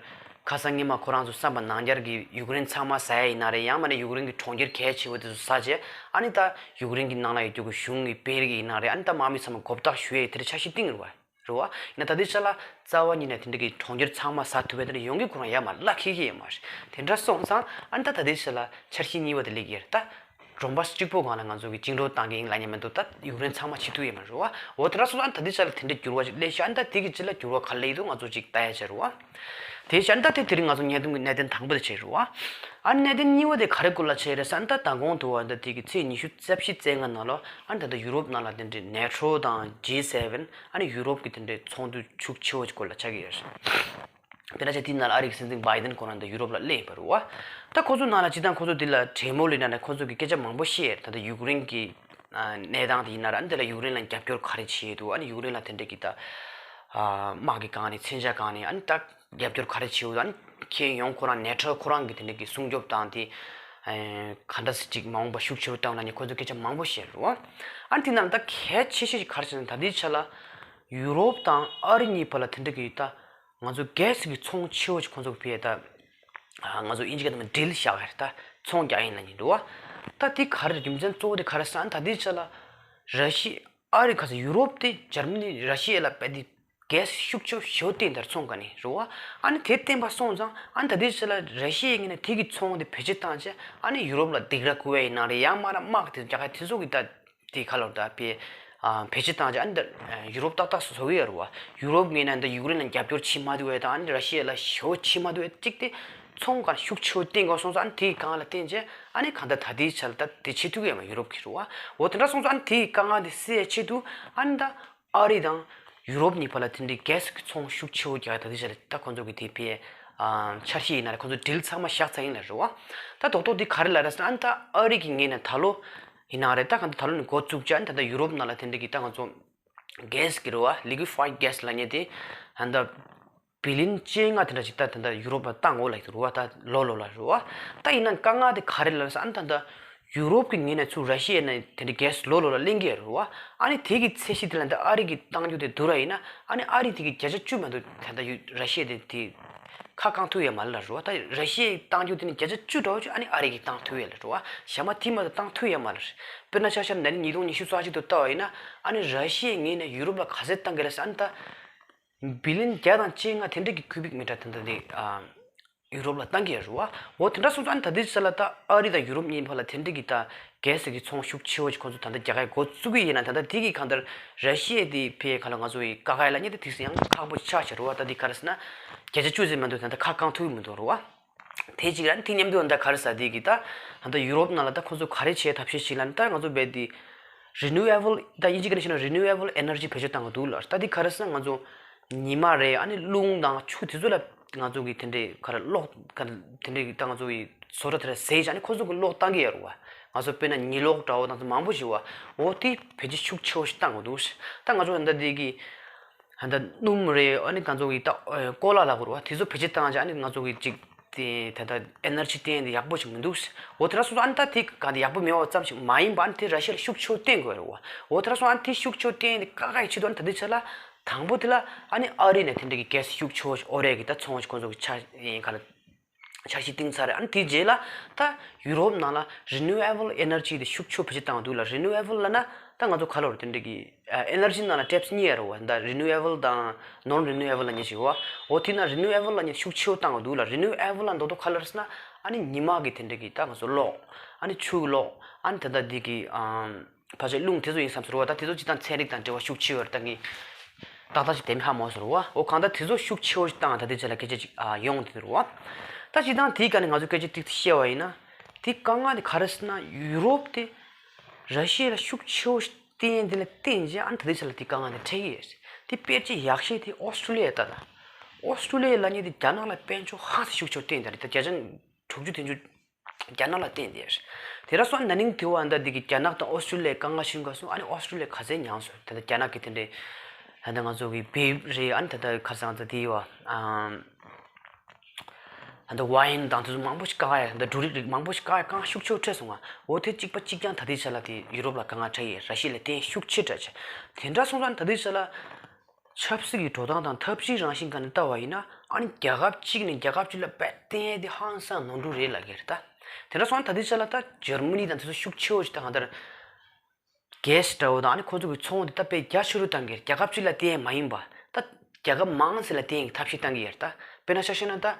ཁ་སང་སྔོན་མ་ཁོ་རང་ཚོ་བསམ་པ་ནང་འགལ་གྱི་ཡུཀ་རེན་ཚང་མ་ཟ་ཡ་ཡིན་ན་རེད། ཡང་མིན་ན་ཡུཀ་རེན་གྱི་གྲོང་ཁྱེར་གལ་ཆེ་བོ་དེ་ཚོ་ཟ་བྱས་ཨ་ནི་ད་ཡུཀ་རེན་གྱི་ནང་ལ་ཡོད་རྒྱུ་གི་གཞུང་གི་དཔོན་རིགས་ཡིན་ན་རེད། ཨ་ནི་ད་དམག་མི་ཚང་མ་མགོ་བཏགས་ཞུ་ཡ་དེ་འདྲ་འཆར་གཞི་བཏིང་རེད་བ། རེད་བ། ཡིན་ན་ད་ལྟའི་ཆ་ལ་རྩ་བ་ཉིད་ནས་དེ་འདྲ་གི་གྲོང་ཁྱེར་ཚང་མ་ཟ་ཐུབ་པའི་དེ་འདྲ་ཡོང་གི་ཁོ་རང་ཡ་མ་རེད། ལ་ཁེ་ཁེ་ཡོད་མ་རེད། དེ་འདྲ་སོང་ཙང་ཨ་ནི་ད་ད་ལྟའི་ཆ་ལ་འཆར་གཞི་གཉིས་པ་དེ་སླེབས་ཀྱི་རེད་ད། གྲོང་པ་གཅིག་པོ་སྒང་ལ་ང་ཚོ་གི་བཅིངས་འགྲོལ་བཏང་གི་ཡིན་ལབ་མཁན་མི་འདུག་ད་ཡུཀ་རེན་ཚང་མ་ཕྱི་ཐུག་ཡོད་མ་རེད་བ། འོ་དེ་འདྲ་སོང་ཙང་ད་ལྟའི་ཆ་ལ་དེ་འདྲ་འགྱུར་བ་ཞིག་སླེབས་ཤག་ཨ་ནི་ད་དེ་གི་རྗེས་ལ་འགྱུར་བ་ག་རེ་སླེབས་ཀྱི་འདུག་ང་ཚོ་ཅིག་ལྟ་ཡ་བྱེད་རེད་བ། དེ་བྱས་ཨ་ནི་ད་དེ་དེ་རིང་ང་ཚོ་བརྙན་ཐུང་གི་གནད་དོན་དང་པོ་དེ་བྱེད་རེད་བ། ཨ་ནི་གནད་དོན་གཉིས་པ་དེ་ག་རེ་སྐོར་ལ་བྱེད་རེད་ཟེར་ན་ད་ད་གོང་དུ་བ་ད་དེ་གི་ཚེས་ཉི་ཤུ་རྩ་བཞི་རྩ་ལྔ་ནང་ལོ་ཨ་ནི་ད་ལྟ་ཡུ་རོབ་ནང་ལ་དེ་འདྲའི་ནེ་ཊོ་དང་ཇི་སེ་ཝེན་ཨ་ནི་ཡུ་རོབ་ཀྱི་དེ་འདྲའི་ཚོགས་འདུ་ཤུགས་ཆེ་བོ་ཅིག་སྐོར་ལ་ཆགས་ཀྱི་ཡོད་རེད། དེ་འདྲ་བྱས་དེའི་ནང་ལ་ཨ་རི་གི་སྲིད་འཛིན་བྷའི་ཌེན་ཁོ་རང་ད་ཡུ་རོབ་ལ་སླེབས་པ་རེད་བ། ད་ཁོ་ཚོ་ནང་ལ་སྤྱིར་བཏང་ཁོ་ཚོ་དེ་ལ་གྲོས་མོལ་ཡིན་ན་ཁོ་ཚོ་གི་སྐད་ཆ་མང་པོ་བཤད་ད་ལྟ་ཡུཀ་རེན་གྱི་གནས་སྟངས་དེ་ཡིན་ན་ར་ཨ་ནི་དེ་ལ་ཡུཀ་རེན་ལ་རྒྱབ་སྐྱོར་ག་རེ་བྱེད་འདུག་ཨ་ནི་ཡུཀ་རེན་ལ་དེ་འདྲ་གི་ད་དམག་གི་སྒང་ནས་མཚོན་ཆ་སྒང་ནས་ཨ་ནི་ད་རྒྱབ་སྐྱོར་ག་རེ་བྱེད་འདུག་ཨ་ནི་ཁྱེད་ཡོང་ཁོ་རང་ནེ་ཊོ་ཁོ་རང་གི་དེ་འདྲ་གི་སྲུང་སྐྱོབ་དང་དེ་ག་འདྲ་སེ་ཅིག་མ་འོངས་པ་ཤུགས་ཆེ་རུ་བཏང་ན་ནི་ཁོ་ཚོ་སྐད་ཆ་མང་པོ་བཤད་རེད་བ། ཨ་ནི་དེ་ནང་ད་གལ་ཆེ་ཤོས་ཅིག་ག་རེ་བྱས་ན་ད་ལྟའི་ཆ་ལ་ཡུ་རོབ་དང་ཨ་རི་གཉིས་བར་ལ་དེ་འདྲ་གི་ད། ང་ཚོ་གྷེ་སི་གི་ཚོང་ཆེ་བོ་ཞིག་ཁོང་ཚོ་གི་ཕེ་ད། ང་ཚོ་དབྱིན་ཇི་སྐད་དུ་ཌིལ་བཞག་ཡ་རེད་ད། ཚོང་རྒྱག་ཡིན་ན་ཡིན་འགྲོ་བ། ད་དེ་ག་རེ་རེད། རྒྱུ་མཚན་གཙོ་བོ་དེ་ག་རེ་ཟེར་ན་ད་དེའི་ཆ་ལ། ར་ཤི་ཨ་རི་ཁ་ས་ཡུ་རོབ་དེ་འཇར་མ་ནི་ར་ཤི་ཡ་ལ་དཔེ་དེ་གྷེ་སི་ཤུགས་ཆེ་བོ་ཞེ་བོ་བཏིང་དར་ཚོང་ག་ནི་རེད་བ། ཨ་ནི་དེ་བཏིང་པ་སོང་ཙང་ཨ་ནི་ད་དེའི་ཆ་ལ་ར་ཤི་ཡའི་ངོས་ནས་དེ་གི་ཚོང་དེ་བེད་སྤྱོད་བཏང་བྱས་ཨ་ནི་ཡུ་རོབ་ལ་སྡིགས་ར་བསྐུལ་བ་ཡིན་ན་རེད། ཡང་མ་ར་དམག་དེ་རྒྱག་ཡ་དེ་ཚོ་གི་ད། དེ་ཁ་ལོར་ད་པའི་བེད་སྤྱོད་བཏང་ཅིག་ཨ་ནི་ད་ཡུ་རོབ་ཏག་ཏག་བཟོ་གི་ཡོད་རེད་བ། ཡུ་རོབ་ངོས་ནས་ད་ཡུཀ་རེན་ལ་རྒྱབ་སྐྱོར་བྱེད་མ་ཐུབ་པའི་དང་ཨ་ནི་ར་ཤི་ཡ་ལ་ཞེ་བོ་བྱེད་མ་ཐུབ་པའི་གཅིག་དེ་ཚོང་ཁ་ཤུགས་ཆེ་བོ་བཏིང་དགོས་སོང་ཙང་ཨ་ནི་དེའི་སྒང་ལ་བརྟེན་བྱས་ཨ་ནི་གང་ལྟར་ད་ལྟའི་ཆར་ད་དེ་བྱེད་ཐུབ་ཀྱི་ཡོད་མ་ཡུ་རོབ་ཀྱི་རེད་བ། འོ་དེ་འདྲ་སོང་ཙང་ཨ་ནི་དེའི་དཀའ་ངལ་དེ་སེལ་ཡ་ཆེད་དུ་ཨ་ནི་ད་ཨ་རི་དང་ཡུ་རོབ་གཉིས་བར་ལ་དེ་འདྲའི་གྷེ་སི་གི་ཚོང་ཤུགས་ཆེ་བོ་རྒྱག་ཡ་ད་ལྟའི་ཆར་ད་ཁོང་ཚོ་གི་དེ་པའི་འཆར་གཞི་ཡིན་ན་རེད། ཁོང་ཚོ་ཌིལ་ཚང་མ་བཞག་ཚར་ཡིན་ལ་རེད་བ། ད་རྡོག་རྡོག་དེ་ག་རེ་ལབ་རེད་ཟེར་ན་ཨ་ནི་ད་ཨ་རི་གི་ངོས་ནས་ད་ལོ། ཡིན་ནའང་རེད་ད་གང་ལྟར་ད་ལོ་ནས་འགོ་བཙུགས་བྱས་ཨ་ནི་ད་ལྟ་ཡུ་རོབ་ནང་ལ་དེ་འདྲ་གི་ད་ང་ཚོ་གྷེ་སི་གི་རེད་བ། ལི་ཀུའི་ཕའིཌ་གྷེ་སི་ལབ་མཁན་དེ་ད་ལྟ་བི་ལིན་བཅོ་ལྔ་དེ་འདྲ་ཞིག་ད་ད་ལྟ་ཡུ་རོབ་ལ་བཏང་འོ་ལབ་ཀྱི་འདུག་རེད་བ། ད་ལོ་ལོ་ལ་རེད་བ། ད་ཡིན་ན་དཀའ་ངལ་དེ་ག་རེ་ལབ་ཟེར་ཨ་ནི་ད་ལྟ་ཡུ་རོབ་ཀྱི་ངོས་ནས་ཚུར་ར་ཤི་ཡ་ནས་དེ་འདྲ་གྷེ་སི་ལོ་ལོ་ལ་ལེན་གྱི་ཡོད་རེད་བ། ཨ་ནི་དེ་གི་ཚད་གཞི་དེ་ལ་ད་ཨ་རི་གིས་བཏང་རྒྱུ་དེ་བསྡུར་བ་ཡིན་ན་ཨ་ནི་ཨ་རི་དེ་གི་བརྒྱ་ཆ་བཅུ་མ་གཏོགས་ད་ལྟ་ཡུ་ར་ཤི་ཡ་དེ་དེ། ཁ་བཀང་ཐུབ་ཡ་མ་རེད་ལབ་རེད་བ། ད་ར་ཤི་ཡས་བཏང་རྒྱུ་དེ་ནི་བརྒྱ་ཆ་བཅུ་འདྲ་བོ་ཅིག་ཨ་ནི་ཨ་རི་གིས་བཏང་ཐུབ་ཡ་ལབ་རེད་བ། ཞག་མ་དེ་མ་གཏོགས་བཏང་ཐུབ་ཡ་མ་རེད། དཔེར་ན་ཆ་བཞག་ན་ད་ནི་ཉིས་སྟོང་ཉི་ཤུ་རྩ་གཅིག་ཏུ་ལྟ་བ་ཡིན་ན་ཨ་ནི་ར་ཤི་ཡའི་ངོས་ནས་ཡུ་རོབ་ལ་ག་ཚད་བཏང་གི་རེད་ཟེར་ཨ་ནི་ད་བི་ལིན་བརྒྱ་དང་བཅོ་ལྔ་དེ་འདྲ་གི་ཁུ་བིག་མི་ཊར་དེ་འདྲ་དེ་ཨ་ཡུ་རོབ་ལ་བཏང་གི་ཡོད་རེད་བ། འོ་དེ་འདྲ་སོང་ཙང་ཨ་ནི་ད་ལྟའི་ཆ་ལ་ད་ཨ་རི་དང་ཡུ་རོབ་གཉིས་བར་ལ་དེ་འདྲ་གི་ད་གྷེ་སི་གི་ཚོང་ཤུགས་ཆེ་བོ་ཅིག་ཁོང་ཚོ་ད་ལྟ་རྒྱག་ཡ་འགོ་བཙུགས་ཀྱི་ཡིན་ན་ད་ལྟ་དེ་གི་གང་ལྟར་ར་ཤི་ཡ་དེ་ཕའི་ཁ་ལ་ང་ཚོ་ཡི་དཀའ་ངལ་ལ་ཉེ་དེ་དུས་སུ་ཡང་ཁག་པོ་ཆགས་ཤག་རེད་བ། ད་དེ་ག་རེ་ཟེར་ན་བརྒྱ་ཆ་བཅུ་ཟིན་མ་འདུག་ད་ལྟ་ཁ་བཀང་ཐུབ་ཀྱི་མི་འདུག་རེད་བ། དེ་གཅིག་ར་དེ་མཉམ་དུ་ད་ག་རེ་ཟེར་དེ་གི་ད་ད་ལྟ་ཡུ་རོབ་ནང་ལ་ད་ཁོང་ཚོ་ག་རེ་བྱེད་ཐབས་ཤེས་ཤིག་ལ་ནི་ད་ང་ཚོ་བས་དེ་རི་ནིའུ་ཨེ་བལ་ད་དབྱིན་ཇི་སྐད་ནས་བཤད་ན་རི་ནིའུ་ཨེ་བལ་ཨེ་ནར་ཇི་བེད་སྤྱོད་བཏང་གི་འདུག་ལ། ད་དེ་ག་རེ་ཟེར་ན་ང་ཚོ་ཉི་མ་རེད་ཨ་ནི་རླུང་དང་ཆུ་དེ་ཚོ་ལ་ང་ཚོ་གི་དེ་འདྲའི་ག་རེ་གློག་ག་དེ་འདྲའི་ད་ང་ཚོ་གི་བཟོ་གྲྭ་དེ་ལ་ཟས་བྱས་ཨ་ནི་ཁོ་ཚོ་གི་གློག་བཏང་གི་ཡོད་རེད་བ། ང་ཚོ་དཔེར་ན་ཉི་གློག་འདྲ་བོ་དང་ཚོ་མང་པོ་ཞིག་བ། འོ་དེ་བེད་སྤྱོད་ཤུགས་ཆེ་བོ་ཞིག་བཏང་གི་འདུག་ད་ང་ཚོ་ད་ལྟ་དེ་གི་ད་ལྟ་སྣུམ་རེད་ཨ་ནི་ང་ཚོ་གི་ད་ཀོ་ལ་ལབ་དགོས་རེད་བ། དེ་ཚོ་བེད་སྤྱོད་བཏང་བྱས་ཨ་ནི་ང་ཚོ་གི་ཅིག་དེ་ད་ལྟ་ཨེ་ནར་ཇི་བསྟན་དེ་ཡག་པོ་ཞིག་མི་འདུག་འོ་དེ་འདྲ་སོང་ཙང་ཨ་ནི་ད་དེ་ག་དེ་ཡག་པོ་མེད་པ་ཙམ་ཞིག་མ་ཡིན་པ་ཨ་ནི་དེ་ར་ཤི་ཡ་ལ་ཤུགས་ཆེ་བོ་བསྟན་དགོས་རེད་བ། འོ་དེ་འདྲ་སོང་ཨ་ནི་དེ་ཤུགས་ཆེ་བོ་བསྟན་དེ་བཀག་ཡ་ཆེད་དུ་ཨ་ནི་ད་ལྟའི་ཆ་ལ་དང་པོ་དེ་ལ་ཨ་ནི་ཨ་རི་ནས་དེ་འདྲ་གི་གྷེ་སི་ཤུགས་ཆེ་བོ་ཞིག་ཨོ་རེད་གི་ད་ཚོང་ཞིག་ཁོང་ཚོ་གི་ཆ་ཡིན་ག་ལ། འཆར་གཞི་བཏིང་ཚར་རེད། ཨ་ནི་དེའི་རྗེས་ལ་ད་ཡུ་རོབ་ནང་ལ་རི་ནིའུ་ཨེ་བལ་ཨེ་ནར་ཇི་དེ་ཤུགས་ཆེ་བོ་བེད་སྤྱོད་བཏང་འདུག་ལ། རི་ནིའུ་ཨེ་བལ་ལབ་ན་ད་ང་ཚོ་ག་ལ་རེད་དེ་འདྲ་གི་ཨེ་ནར་ཇི་ནང་ལ་ཊེབ་སི་གཉིས་ཡོད་རེད་བ། ད་རི་ནིའུ་ཨེ་བལ་དང་ནོན་རི་ནིའུ་ཨེ་བལ་ལབ་མཁན་ཞིག་ཡོད་བ། འོ་དེ་ན་རི་ནིའུ་ཨེ་བལ་ལབ་མཁན་ཤུགས་ཆེ་བོ་བཏང་འདུག་ལ། རི་ནིའུ་ཨེ་བལ་ལ་མདོར་མདོར་ག་ལ་རེད་ཟེར་ན་ཨ་ནི་ཉི་མ་གི་དེ་འདྲ་གི་ད་ང་ཚོ་གློག་ཨ་ནི་ཆུ་གློག་ཨ་ནི་ད་ལྟ་འདི་གི་ཨམ། ཕལ་ཆེར་རླུང་དེ་ཚོ་ཡིན་བསམ་ཟེར་བ། ད་དེ་ཚོ་སྤྱིར་བཏང་ཚན་རིག་དང་འབྲེལ་བ་ཤུགས་ཆེ་བར་ད་ངས་ཏག་ཏག་ཅིག་དེ་མི་ཧ་མ་ཟེར་བ། འོ་གང་ལྟར་དེ་ཚོ་ཤུགས་ཆེ་བོ་ཞིག་བཏང་ད་ལྟའི་ཆ་ལ་སྐད་ཆ་ཅིག་ཨ་ཡོང་དེ་རེད་བ། ད་སྤྱིར་བཏང་དེའི་སྐབས་ནས་ང་ཚོ་སྐད་ཆ་ཏིག་ཏིག་བཤད་བ་ཡིན་ན། དེ་དཀའ་ངལ་དེ་ག་རེ་ཟེར་ན་ཡུ་རོབ་དེ་ར་ཤི་ཡ་ལ་ཤུགས་ཆེ་བོ་ཞིག་བསྟན་དེ་ལ་བརྟེན་བྱས་ཨ་ནི་ད་ལྟའི་ཆ་ལ་དེ་དཀའ་ངལ་དེ་འཕྲད་ཀྱི་ཡོད་རེད། དེ་དཔེར་བརྗོད་ཡག་ཤོས་དེ་ཨོ་སི་ཀྲུ་ལི་ཡ་ད་ལ། ཨོ་སི་ཀྲུ་ལི་ཡ་ལབ་མཁན་དེ་རྒྱ་ནག་ལ་དཔལ་འབྱོར་ཧ་ཅང་ཤུགས་ཆེ་བོ་བསྟན་ད་རེད། ད་བརྒྱ་ཆ་དྲུག་ཅུ་བདུན་ཅུ། རྒྱ་ནག་ལ་བརྟེན་ཏེ། དེ་ར་སོང་ན་ནིང་དེ་བ་ཨ་ད་དེ་གི་རྒྱ་ནག་དང་ཨོ་སི་ཀྲི་ལི་ཡའི་དཀའ་ངལ་ཤི་ག་སོང་ཨ་ནི་ཨོ་སི་ཀྲི་ལི་ཡ་ག་ཚད་མྱངས་སོང་། ད་ལྟ་རྒྱ་ནག་གི་དེ་འདྲའི་ད་ལྟ་ང་ཚོ་གི་བེབ་རེད། ཨ་ནི་ད་ལྟ་ཁ་སང་ད་དེ་བ་ཨ་ད་ལྟ་ཝའིན་དང་དེ་ཚོ་མང་པོ་ཞིག་བཀག་ཡ། ད་ལྟ་འབྲུ་རིགས་རིགས་མང་པོ་ཞིག་བཀག་ཡ་དཀའ་ངལ་ཤུགས་ཆེ་བོ་འཕྲད་སོང་ང་། འོ་དེ་གཅིག་པ་གཅིག་རྐྱང་ད་ལྟའི་ཆ་ལ་དེ་ཡུ་རོབ་ལ་དཀའ་ངལ་འཕྲད་ཡས། ར་ཤི་ཡ་ལ་བརྟེན་ཤུགས་ཆེ་དྲགས་བྱས། དེ་འདྲ་སོང་ཙང་ད་ལྟའི་ཆ་ལ་ཆབ་སྲིད་ཀྱི་འགྲོ་སྟངས་དང་ཐབས་ཤེས་རང་བཞིན་སྒང་ནས་ལྟ་བ་ཡིན་ན་ཨ་ནི་རྒྱལ་ཁབ་གཅིག་ནས་རྒྱལ་ཁབ་གཅིག་ལ་རྦད་བརྟེན་ཡས་དེ་ཧང་སང་ནོར་འཁྲུལ་རེད་ལབ་ཀྱི་རེད་ད། དེ་འདྲ་སོང་ཙང་ད་ལྟའི་ཆ་ལ་ད་འཇར་མ་ནི་དང་དེ་ཚོ་ཤུགས་ཆེ་བོ་ཞིག་ད་གང་ལྟར་གྷེ་སི་འདྲ་བོ་དང་ཨ་ནི་ཁོ་ཚོ་གི་ཚོང་དེ་ད་དཔེ་རྒྱ་ཆེ་རུ་བཏང་གི་རེད། རྒྱལ་ཁབ་གཅིག་ལ་བརྟེན་ཡས་མ་ཡིན་པ་ད་རྒྱལ་ཁབ་མང་ཙམ་ལ་བརྟེན་ཡས་ཐབས་ཤེས་བཏང་གི་ཡོད་རེད་ད། དཔེར་ན་ཆ་བཞག་ན་ད་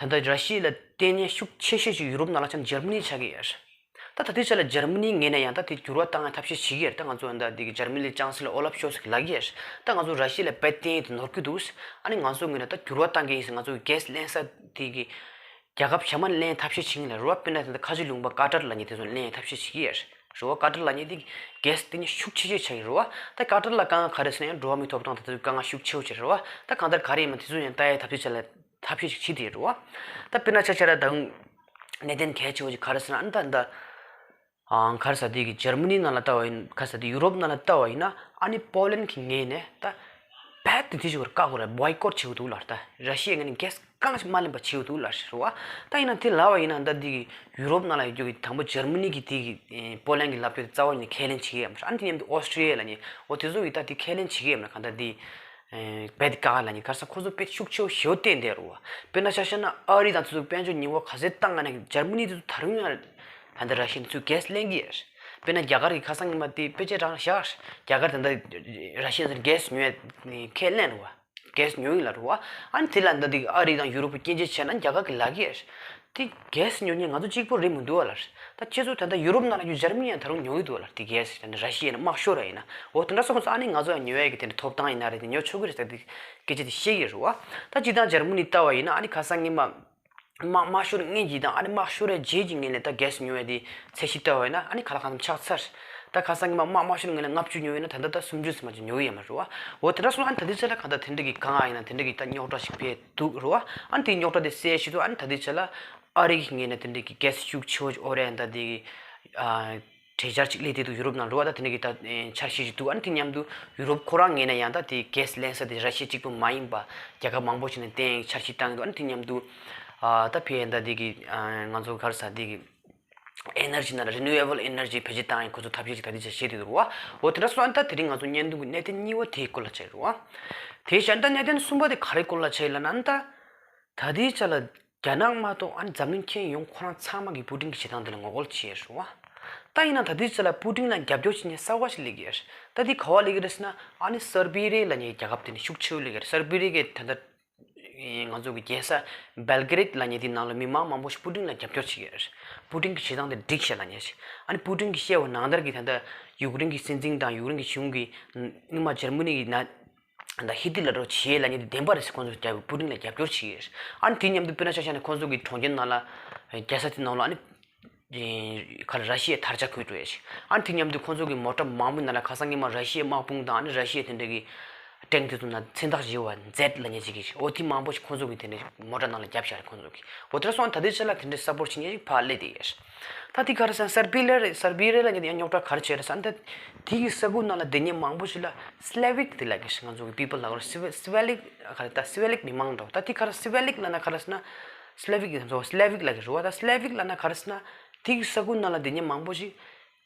ད་ལྟ་ར་ཤི་ཡ་ལ་བརྟེན་ནས་ཤུགས་ཆེ་ཤོས་ཤིག་ཡུ་རོབ་ནང་ལ་ཆ་ན་འཇར་མ་ནི་ཆགས་ཀྱི་ཡོད་རེད། ད་ད་ལྟའི་ཆ་ལ་འཇར་མ་ནི་ངོས་ནས་ཡང་ད་དེ་འགྱུར་བ་བཏང་ཡ་ཐབས་ཤེས་བྱེད་ཀྱི་ཡོད་རེད། ད་ང་ཚོ་ད་དེ་གི་འཇར་མ་ནི་ཅང་སི་ལར་ཨོ་ལབ་ཤོལ་ཚ་གིས་ལབ་ཀྱི་ཡོད་རེད། ད་ང་ཚོ་ར་ཤི་ཡ་ལ་རྦད་བརྟེན་ཡས་དེ་ནོར་གྱི་འདུག་ཨ་ནི་ང་ཚོ་ངོས་ནས་ད་འགྱུར་བ་བཏང་གི་ཡིན་ཟེར། ང་ཚོ་གི་གྷེ་སི་ལེན་ས་དེ་གི་རྒྱལ་ཁབ་གཞན་མ་ལེན་ཐབས་ཤེས་བྱེད་ཀྱི་ཡིན་ལབ་རེད་བ། དཔེར་ན་ད་ཁ་ཆེ་ལུང་པ་ཀ་ཏར་ལབ་མཁན་དེ་ཚོ་ལེན་ཐབས་ཤེས་བྱེད་ཀྱི་ཡོད་རེད་བ། ཀ་ཏར་ལབ་མཁན་དེ་གྷེ་སི་དེ་ནི་ཤུགས་ཆེ་ཤོས་ཆགས་ཀྱི་རེད་བ། ད་ཀ་ཏར་ལ་དཀའ་ངལ་ག་རེ་ཟེར་ན་ཡང་འགྲོ་བ་མིའི་ཐོབ་ཐང་དང་དེ་ཚོའི་དཀའ་ངལ་ཤུགས་ཆེ་བོ་ཆགས་རེད་བ། ད་གང་ལྟར་ག་རེ་ཡིན་མིན་དེ་ཚོ་ཡང་ལྟ་ཡའི་ཐབས་ཤེས་བྱེད་ལ་ཐབས་ཤེས་ཤིག་བྱེད་དེ་ཡོད་རེད་བ། ད་དཔེར་ན་ཆ་བཞག་ན་ད་གནད་དོན་གལ་ཆེ་བོ་ཞིག་ག་རེ་ཟེར་ན་ཨ་ནི་ད་ད། ཨང་ག་རེ་ཟེར་དེ་གི་འཇར་མ་ནི་ནང་ལ་ལྟ་བ་ཡིན། ག་རེ་ཟེར་དེ་ཡུ་རོབ་ནང་ལ་ལྟ་བ་ཡིན་ན་ཨ་ནི་པོ་ལན་གྱི་ངོས་ནས་ད་རྦད་དེ་དེ་ཞིག་བཀག་དགོས་རེད། བོའི་ཀོཊ་བྱེད་དགོས་འདུག་ལབ་རེད། ད་ར་ཤི་ཡའི་ངོས་ནས་གྷེ་སི་གང་ཞིག་མ་ལེན་པ་བྱེད་དགོས་འདུག་ལབ་རེད་བ། ད་ཡིན་ན་དེ་ལབ་པ་ཡིན་ན་ད་དེ་གི་ཡུ་རོབ་ནང་ལ་ཡོད་རྒྱུ་གི་དང་པོ་འཇར་མ་ནི་གི་དེ་གི་ཨེ་པོ་ལན་གྱི་ལབ་རྒྱུ་དེ་རྩ་བ་ནས་ཁས་ལེན་བྱེད་ཀྱི་ཡོད་མ་རེད། ཨ་ནི་དེ་མཉམ་དུ་ཨོ་སི་ཀྲི་ཡ་ལབ་མཁན་འོ་དེ་ཚོ་གི་ད་དེ་ཁས་ལེན་བྱེད་ཀྱི་ཡོད་མ་རེད། གང་ལྟར་དེ། རྦད་དེ་བཀག་ལབ་མཁན་ག་རེ་ཟེར་ན་ཁོ་ཚོ་དཔེ་ཤུགས་ཆེ་བོ་ཞེ་པོ་བསྟན་བསྡད་རེད་བ། དཔེར་ན་ཆ་བཞག་ན་ཨ་རི་དང་དེ་ཚོ་དཔལ་འབྱོར་ཉེས་པ་ག་ཚད་བཏང་ང་ན་འཇར་མ་ནི་དེ་ཚོ་ད་རུང་ཡང་ད་ལྟ་ར་ཤི་ཡ་ཚོས་གྷེ་སི་ལེན་གྱི་ཡོད་རེད། དཔེར་ན་རྒྱ་གར་གྱི་ཁ་སང་ཉི་མ་དེ་དཔེ་ཆ་དྲག་བཞག་རེད། རྒྱ་གར་ད་ལྟ་ར་ཤི་ཡ་ཚོས་གྷེ་སི་ཉོ་ཡ་ཁས་ལེན་རེད་བ། གྷེ་སི་ཉོ་ཡིན་ལབ་རེད་བ། ཨ་ནི་དེ་ལ་ད་ལྟ་ཨ་རི་དང་ཡུ་རོབ་ཀྱིས་སྐྱོན་བརྗོད་བྱས་ན་རྒྱ་གར་གྱིས་ལབ་ཀྱི་ཡོད་རེད། དེ་གྷེ་སི་ཉོ་མཁན་ང་ཚོ་གཅིག་པོ་རེད་མི་འདུག་བ་ལབ། ད་ཁྱེད་ཚོ་ད་ལྟ་ཡུ་རོབ་ནང་ལ་ཡོད་འཇར་མ་ནི་ཡང་ད་རུང་ཉོ་གི་འདུག་བ་ལབ། དེ་གྷེ་སི་དེ་འདྲ་ར་ཤི་ཡ་ནས་དམག་ཤོར་བ་ཡིན་ན་འོ་དེ་འདྲ་སོང་ཙང་ཨ་ནི་ང་ཚོ་ཡང་ཉོ་ཡ་གི་དེ་འདྲ་ཐོབ་ཐང་ཡིན་ན་རེད། དེ་ཉོ་ཆོག་གི་རེད་ཟེར་དེ་སྐད་ཆ་དེ་བཤད་ཀྱི་རེད་བ། ད་སྤྱིར་བཏང་འཇར་མ་ནི་ལྟ་བ་ཡིན་ན་ཨ་ནི་ཁ་སང་ཉི་མ་དམག་དམག་ཤོར་སྔོན་གྱི་དང་ཨ་ནི་དམག་ཤོར་བའི་རྗེས་ཀྱི་ངོས་ནས་ད་གྷེ་སི་ཉོ་ཡ་དེ་ཚད་གཞི་ལྟ་བ་ཡིན་ན་ཨ་ནི་ག་ལ་གང་འཚམ་ཆག་ཚར། ད་ཁ་སང་ཉི་མ་དམག་དམག་ཤོར་སྔོན་ལ་ལྔ་བཅུ་ཉོ་ཡིན་ན་ད་ལྟ་ད་སུམ་ཅུ་ཙམ་མ་གཏོགས་ཉོ་གི་ཡོད་མ་རེད་བ། འོ་དེ་འདྲ་སོང་ཨ་ནི་ད་ལྟའི་ཆ་ལ་གང་ལྟར་དེ་འདྲ་གི་གང་ཡིན་ན་དེ་འདྲ་གི་ད་རྙོག་དྲ་ཞིག་འཕེལ་འདུག་རེད་བ། ཨ་ནི་དེའི་རྙོག་དྲ་དེ་སེལ་ཆེད་དུ་ཨ་ནི་ད་ལྟའི་ཆ་ལ་ཨ་རི་གི་ངོས་ནས་དེ་འདྲ་གི་གྷེ་སི་ཤུགས་ཆེ་བོ་ཞིག་ཨོ་རེད་ད་དེ་གི་ཨ་གྲོས་འཆར་ཅིག་སླེབས་བསྡད་འདུག་ཡུ་རོབ་ནང་རེད་བ། ད་དེ་འདྲ་གི་ད་འཆར་གཞི་ཞིག་འདུག་ཨ་ནི་དེ་མཉམ་དུ་ཡུ་རོབ་ཁོ་རང་ངོས་ནས་ཡང་ད་དེ་གྷེ་སི་ལེན་ས་དེ་ར་ཤི་ཡ་གཅིག་པུ་མ་ཡིན་པ་རྒྱལ་ཁབ་མང་པོ་ཞིག་ནས་བཏོན་འཆར་གཞི་བཏང་གི་འདུག་ཨ་ནི་དེ་མཉམ་དུ་ཨ་ད་ཕ་གི་ད་དེ་གི་ཨ་ང་ཚོ་ག་རེ་ཟེར་དེ་གི་ཨེ་ནར་ཇི་ནང་ལ་རི་ནིའུ་ཨེ་བལ་ཨེ་ནར་ཇི་བེད་སྤྱོད་བཏང་ཡ་ཁོ་ཚོ་ཐབས་ཤེས་ཅིག་ད་ལྟའི་ཆར་བྱེད་བསྡད་འདུག་རེད་བ། འོ་དེ་འདྲ་སོང་ཨ་ནི་ད་དེ་རིང་ང་ཚོ་བརྙན་ཐུང་གི་གནད་དོན་གཉིས་པ་དེའི་སྐོར་ལ་བྱས་རེད་བ། དེ་བཞིན་ད་གནད་དོན་གསུམ་པ་དེ་ག་རེའི་སྐོར་ལ་བྱས་ལབ་ན་ཨ་ནི་ད། ད་ལྟའི་ཆ་ལ་རྒྱ་ནག་མ་གཏོགས་ཨ་ནི་འཛམ་གླིང་ཁྱོན་ཡོངས་ཁོ་རང་ཚང་མ་གིས་པུ་ཏིན་གྱི་བྱེད་སྟངས་དེ་ལ་ངོ་རྒོལ་བྱས་ཡོད་རེད་བ། ད་ཡིན་ན་ད་ལྟའི་ཆ་ལ་པུ་ཏིན་ལ་རྒྱབ་སྐྱོར་བྱེད་མཁན་གསར་པ་ཞིག་སླེབས་ཀྱི་ཡོད་རེད། ད་དེ་ག་པར་སླེབས་ཀྱི་རེད་ཟེར་ན་ཨ་ནི་སར་བི་རི་ལབ་མཁན་རྒྱལ་ཁབ་དེ་ནས་ཤུགས་ཆེ་བོ་སླེབས་ཀྱི་རེད། སར་བི་རི་གིས་ད་ལྟ་ང་ཚོ་གི་རྒྱལ་ས་སྦེལ་གྷི་རེད་ལབ་མཁན་དེའི་ནང་ལ་མི་མང་མང་པོ་ཞིག་པུ་ཏིན་ལ་རྒྱབ་སྐྱོར་བྱེད་ཀྱི་ཡོད་རེད། པུ་ཏིན་གྱི་བྱེད་སྟངས་དེ་འགྲིག་ཤག་ལབ་མཁན་ཞིག་ཨ་ནི་པུ་ཏིན་གྱིས་བཤད་པ་ནང་ལྟར་གྱི་ད་ལྟ་ཡུཀ་རེན་གྱི་སྲིད་འཛིན་དང་ཡུཀ་རེན་གྱི་གཞུང་གིས་སྔོན་མ་འཇར་མ་ནི་གི་ན། ད་ཧི་ཏི་ལ་རོགས་བྱེད་ལབ་མཁན་དེ་བདེན་པ་རེད་ཟེར་ཁོང་ཚོས་རྒྱབ་པུ་ཏིན་ལ་རྒྱབ་སྐྱོར་བྱེད་ཀྱི་རེད། ཨ་ནི་དེ་མཉམ་དུ་དཔེར་ན་ཆ་བཞག་ན་ཁོང་ཚོ་གི་གྲོང་ཁྱེར་ནང་ལ་རྒྱལ་ས་དེ་ནང་ལ་ཨ་ནི་ག་རེ་ར་ཤི་ཡའི་དར་ཆ་བཀོད་འགྲོ་ཡ་ཞིག་ཨ་ནི་དེ་མཉམ་དུ་ཁོང་ཚོ་གི་མོ་ཊ་མང་པོའི་ནང་ལ་ཁ་སང་ཉི་མ་ར་ཤི་ཡའི་དམག་དཔུང་དང་ཨ་ནི་ར་ཤི་ཡའི་དེ་འདྲ་གི་ཊེང་དེ་ཚོ་ནང་མཚན་རྟགས་བཞེས་པ་ཛེད་ལབ་མཁན་ཅིག་གི་ཞིག་འོ་དེ་མང་པོ་ཞིག་ཁོང་ཚོ་གི་དེ་འདྲ་མོ་ཊ་ནང་ལ་བརྒྱབ་བཞག་རེད་ཁོང་ཚོ་གི་འོ་དེ་འདྲ་སོང་ད་ལྟའི་ཆ་ལ་དེ་འདྲ་སབ་པོར་བྱེད་མཁན་ཞིག་ཕར་སླེབས་བསྡད་ཡོད་རེད། ད་དེ་ག་རེ་ཟེར་ན་སར་བི་རི་རེད། སར་བི་རི་ལབ་མཁན་དེ་ཡང་རྙོག་དྲ་ག་རེ་བྱས་རེད་ཟེར་ན་ད་དེ་གི་ས་ཁུལ་ནང་ལ་སྡོད་མཁན་མང་པོ་ཞིག་ལ་སི་ལེ་བིག་དེ་ལབ་ཀྱི་ང་ཚོ་གི་པི་པལ་ལབ་ཀྱི་སི་ལེ་བིག་ག་རེ་ད་སི་ལེ་བིག་མི་མང་འདྲ་བོ་ད་དེ་ག་རེ་སི་ལེ་བིག་ལབ་ན་ག་རེ་ཟེར་ན་སི་ལེ་བིག་ང་ཚོ་སི་ལེ་བིག་ལབ་ཀྱི་རེད་བ། ད་སི་ལེ་བིག་ལབ་ན་ག་རེ་ཟེར་ན་དེ་གི་ས་ཁུལ་ནང་ལ་སྡོད་མཁན་མང་པོ་ཞིག་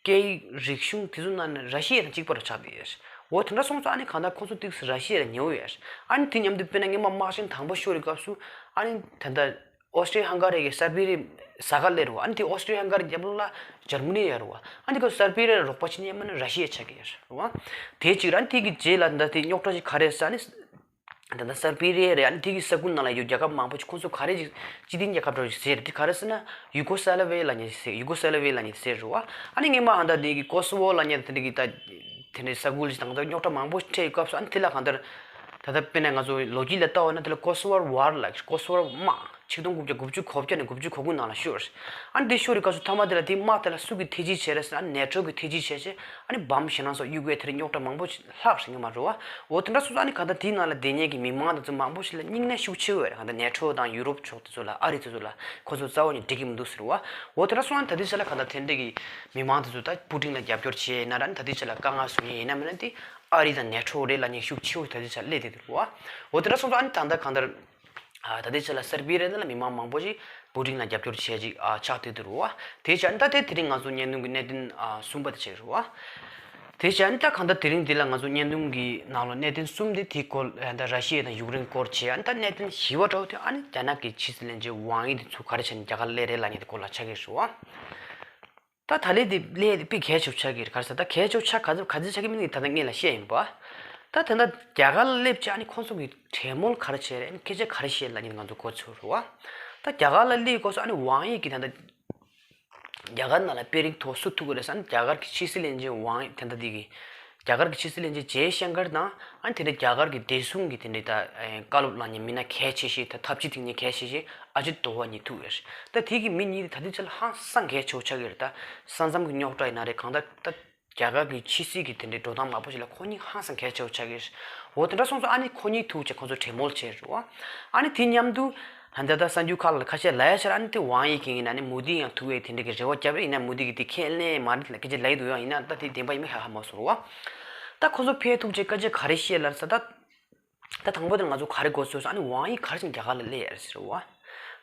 སྐད་ཡིག་རིག་གཞུང་དེ་ཚོ་ནང་ནས་ར་ཤི་ཡ་དང་གཅིག་པ་རུ་ཆགས་བསྡད་ཡོད། འོ་དེ་འདྲ་སོང་ཙང་ཨ་ནི་གང་ལྟར་ཁོ་ཚོ་ཏོག་ཙམ་ར་ཤི་ཡ་ལ་ཉེ་བོ་ཡོད། ཨ་ནི་དེ་མཉམ་དུ་དཔེར་ན་སྔོན་མ་དམག་ཆེན་དང་པོ་ཤོར་བའི་སྐབས་སུ་ཨ་ནི་ད་ལྟ་ཨོ་སི་ཀྲི་ཡ་ཧང་ག་རི་གི་སར་བི་རི་ཟ་ཁང་སླེབས་རེད་བ། ཨ་ནི་དེ་ཨོ་སི་ཀྲི་ཡ་ཧང་ག་རི་རྒྱབ་ལོགས་ལ་འཇར་མ་ནི་ཡོད་རེད་བ། ཨ་ནི་དེ་ག་སར་བི་རི་ལ་རོགས་པ་བྱེད་མཁན་ཡིན་ན་ར་ཤི་ཡ་ཆགས་ཀྱི་ཡོད་རེད་བ། དེ་གཅིག་རེད། ཨ་ནི་དེ་གི་རྗེས་ལ་ད་ལྟ་དེ་རྙོག་དྲ་ཞིག་ག་རེ་ཟེར་ཨ་ནི་ད་ལྟ་སར་བི་རི་རེད། ཨ་ནི་དེ་གི་ས་ཁུལ་ནང་ལ་ཡོད་རྒྱལ་ཁབ་མང་པོ་ཞིག་ཁོང་ཚོ་ག་རེ་ཞིག་སྤྱི་མཐུན་རྒྱལ་ཁབ་འདྲ་ཞིག་ཟེར་དེ་ག་རེ་ཟེར་ན་ཡུ་གོ་སི་ལ་བི་ཡ་ལབ་མཁན་ཞིག་ཟེར། ཡུ་གོ་སི་ལ་བི་ཡ་ལབ་མཁན་ཞིག་ཟེར་རེད་བ། ཨ་ནི་སྔོན་མ་ཨ་ད་དེ་གི་ཀོ་སི་ཝོ་ལབ་མཁན་དེ་འདྲ་གི་ད་དེ་འདྲའི་ས་ཁུལ་ཞིག་དང་ད་རྙོག་དྲ་མང་པོ་འཕྲད་ཡོད་སྐབས་སུ་ཨ་ནི་དེ་ལ་གང་ལྟར་ ད་ལྟ་དཔེར་ན་ང་ཚོ་ལོ་རྒྱུས་ལ་ལྟ་བ་ན་དེ་ལ་Kosovo War ལ་Kosovo དམག་ཆིག་སྟོང་དགུ་བརྒྱ་དགུ་བཅུ་གོ་བརྒྱད་ནས་དགུ་བཅུ་གོ་དགུ་ནང་ལ་ཤོར། ཨ་ནི་དེ་ཤོར་རེ་སྐབས་སུ་མཐའ་མ་དེ་ལ་དེ་དམག་དེ་ལ་སུ་གིས་ཐེ་ཇུས་བྱས་རེད་ཟེར་ན་NATO གིས་ཐེ་ཇུས་བྱས་བྱས་ཨ་ནི་བམ་ཞེད་སྣང་སོགས་གཡུག་གི་དེ་རིང་རྙོག་དྲ་མང་པོ་ཞིག་ལྷག་ཞིག་ཡོད་མ་རེད་བ། འོ་དེ་འདྲ་སོང་ཙང་ཨ་ནི་གང་ལྟར་དེའི་ནང་ལ་བསྡད་མཁན་གྱི་མི་མང་དེ་ཚོ་མང་པོ་ཞིག་ལ་སྙིང་ནད་ཤུགས་ཆེ་བོ་ཡོད་རེད། གང་ལྟར་NATO དང་ཡུ་རོབ་ཕྱོགས་དེ་ཚོ་ལ་ཨ་རི་དེ་ཚོ་ལ་ཁོ་ཚོ་རྩ་བ་ནས་འགྲིག་གི་མི་འདུག་ཟེར་བ། འོ་དེ་འདྲ་སོང་ཙང་ཨ་ནི་ད་ལྟའི་ཆ་ལ་གང་ལྟར་དེ་འདྲ་གི་མི་མང་དེ་ཚོ་ད་པུ་ཏིན་ལ་རྒྱབ་སྐྱོར་བྱས་ཡིན་ན་ར་ཨ་ནི་ད་ལྟའི་ཆ་ལ་དཀའ་ངལ་བཟོ་མཁན་ཡིན་ན་མིན་ན་དེ་ཨ་རི་དང་NATO རེད་ལབ་མཁན་ཤུགས་ཆེ་བོ་ད་ལྟའི་ཆ་ལ་སླེབས་བསྡད་འདུག་བ། འོ་དེ་འདྲ་སོང་ཙང་ཨ་ནི་ད་ལྟ་གང་ལྟར། ཨ་ད་ལྟའི་ཆ་ལ་སེར་པི་རེད་ལ་མི་མང་མང་པོ་ཞིག་པུ་ཏིན་ལ་རྒྱབ་སྐྱོར་བྱས་ཅིག་ཨ་ཆགས་བསྡད་འདུག་རུ་བ། དེའི་ཆ་ནི་ད་ལྟའི་དེ་རིང་ང་ཚོ་བརྙན་ཐུང་གི་གནད་དོན་ཨ་གསུམ་པ་དེ་བྱས་རུ་བ། དེའི་ཆ་ནི་ད་གང་ལྟར་དེ་རིང་འདི་ལ་ང་ཚོ་བརྙན་ཐུང་གི་ནང་ལ་གནད་དོན་གསུམ་དེ་དེའི་སྐོར་ཨ་ད་ར་ཤི་ཡ་དང་ཡུཀ་རེན་སྐོར་བྱས། ཨ་ནི་ད་གནད་དོན་བཞི་པ་འདྲ་བོ་དེ་ཨ་ནི་རྒྱ་ནག་གི་ཕྱི་སྲིད་བློན་ཆེན་ཝང་ཡི་དེ་ཚུར་ག་རེ་བྱས་ནས་རྒྱ་གར་སླེབས་རེད་ལབ་མཁན་དེ་སྐོར་ལ་ཆགས་ཀྱི་རེད་བ། ད་ད་ལན་དེ་ལས་དེ་དཔེ་གལ་ཆེ་བོ་ཆགས་ཀྱི་རེད། ག་རེ་ཟེར་ད་གལ་ཆེ་བོ་ཆགས་ག་ཚོད་ག་ཚོད་ཆགས་ཀྱི་མིན་ནི་ད་ལྟ་ངས་ལ་བཤད་ཡིན་པ། ད་ད་ལྟ་རྒྱ་གར་ལ་སླེབས་ཆེད་ཨ་ནི་ཁོང་ཚོ་གི་གྲོས་མོལ་ག་རེ་བྱས་རེད། ཨ་ནི་སྐད་ཆ་ག་རེ་བཤད་ལབ་མཁན་ང་ཚོ་གོ་ཚོད་རེད་བ། ད་རྒྱ་གར་ལ་སླེབས་སྐབས་སུ་ཨ་ནི་ཝང་ཡི་གིས་ད་ལྟ་རྒྱ་གར་ནང་ལ་དཔོན་རིགས་ཐོག་སུ་ཐུག་གི་རེད་ཟེར་ཨ་ནི་རྒྱ་གར་གྱི་ཕྱི་སྲིད་བློན་ཆེན་ཝང་ཡི་དེ་འདྲ་འདི་གི་རྒྱ་གར་གྱི་ཕྱི་སྲིད་བློན་ཆེན་ཇེ་ཤང་ཀར་དང་ཨ་ནི་དེ་འདྲ་རྒྱ་གར་གྱི་བདེ་སྲུང་གི་དེ་འདྲའི་ད་བཀའ་སློབ་གནང་མཁན་མི་སྣ་གལ་ཆེ་ཤོས་ད་ཐབས་ཇུས་འདིང་མཁན་གལ་ཆེ་ཤོས་ཨ་ཇིད་དོ་ཝལ་གཉིས་ཐུག་ཡོད་རེད། ད་དེ་གི་མི་གཉིས་དེ་ད་ལྟའི་ཆ་ལ་ཧང་སང་གལ་ཆེ་བོ་ཆགས་ཀྱི་རེད། ད་ས་མཚམས་ཀྱི་རྙོག་དྲ་ཡིན་ན་རེད། གང་ལྟར་ད་རྒྱ་གར་གྱི་ཕྱི་སྲིད་ཀྱི་དེ་འདྲའི་འགྲོ་སྟངས་མང་པོ་ཞིག་ལ་ཁོ་གཉིས་ཧང་སང་གལ་ཆེ་བོ་ཆགས་ཀྱི་རེད། འོ་དེ་འདྲ་སོང་ཙང་ཨ་ནི་ཁོ་གཉིས་ཐུག་བྱས་ཁོ་ཚོ་གྲོས་མོལ་བྱས་རེད་བ། ཨ་ནི་དེ་མཉམ་དུ་ད་ལྟ་གསར་འགྱུར་ཁག་ལ་ཁ་ཤས་ལབ་ཡ་ཆ་ལ་ཨ་ནི་དེ་ཝང་ཡི་གིས་ཡིན་ན་ཨ་ནི་མོ་དི་ཡང་ཐུག་ཡས་དེ་འདྲ་གི་རེ་བ་བརྒྱབ་ཡོད། ཡིན་ན་མོ་དི་གིས་དེ་ཁས་ལེན་མ་རེད་ལབ་སྐད་ཆ་ལབ་ཡི་འདུག་ཡང་ཡིན་ན་ད་དེ་བདེན་པ་ཡིན་མིན་ཧ་ཧ་མ་སོང་རེད་བ། ད་ཁོ་ཚོ་ཕེབས་ཐུག་བྱས་སྐད་ཆ་ག་རེ་བཤད་ལབ་ས་ད། ད་དང་པོ་དེ་ང་ཚོ་ག་རེ་གོ་ཚོད་ཟེར་ཨ་ནི་ཝང་ཡི་ག་རེ་བྱས་ནས་རྒྱ་གར་ལ་སླེབས་ཡ་རེད་ཟེར་བ།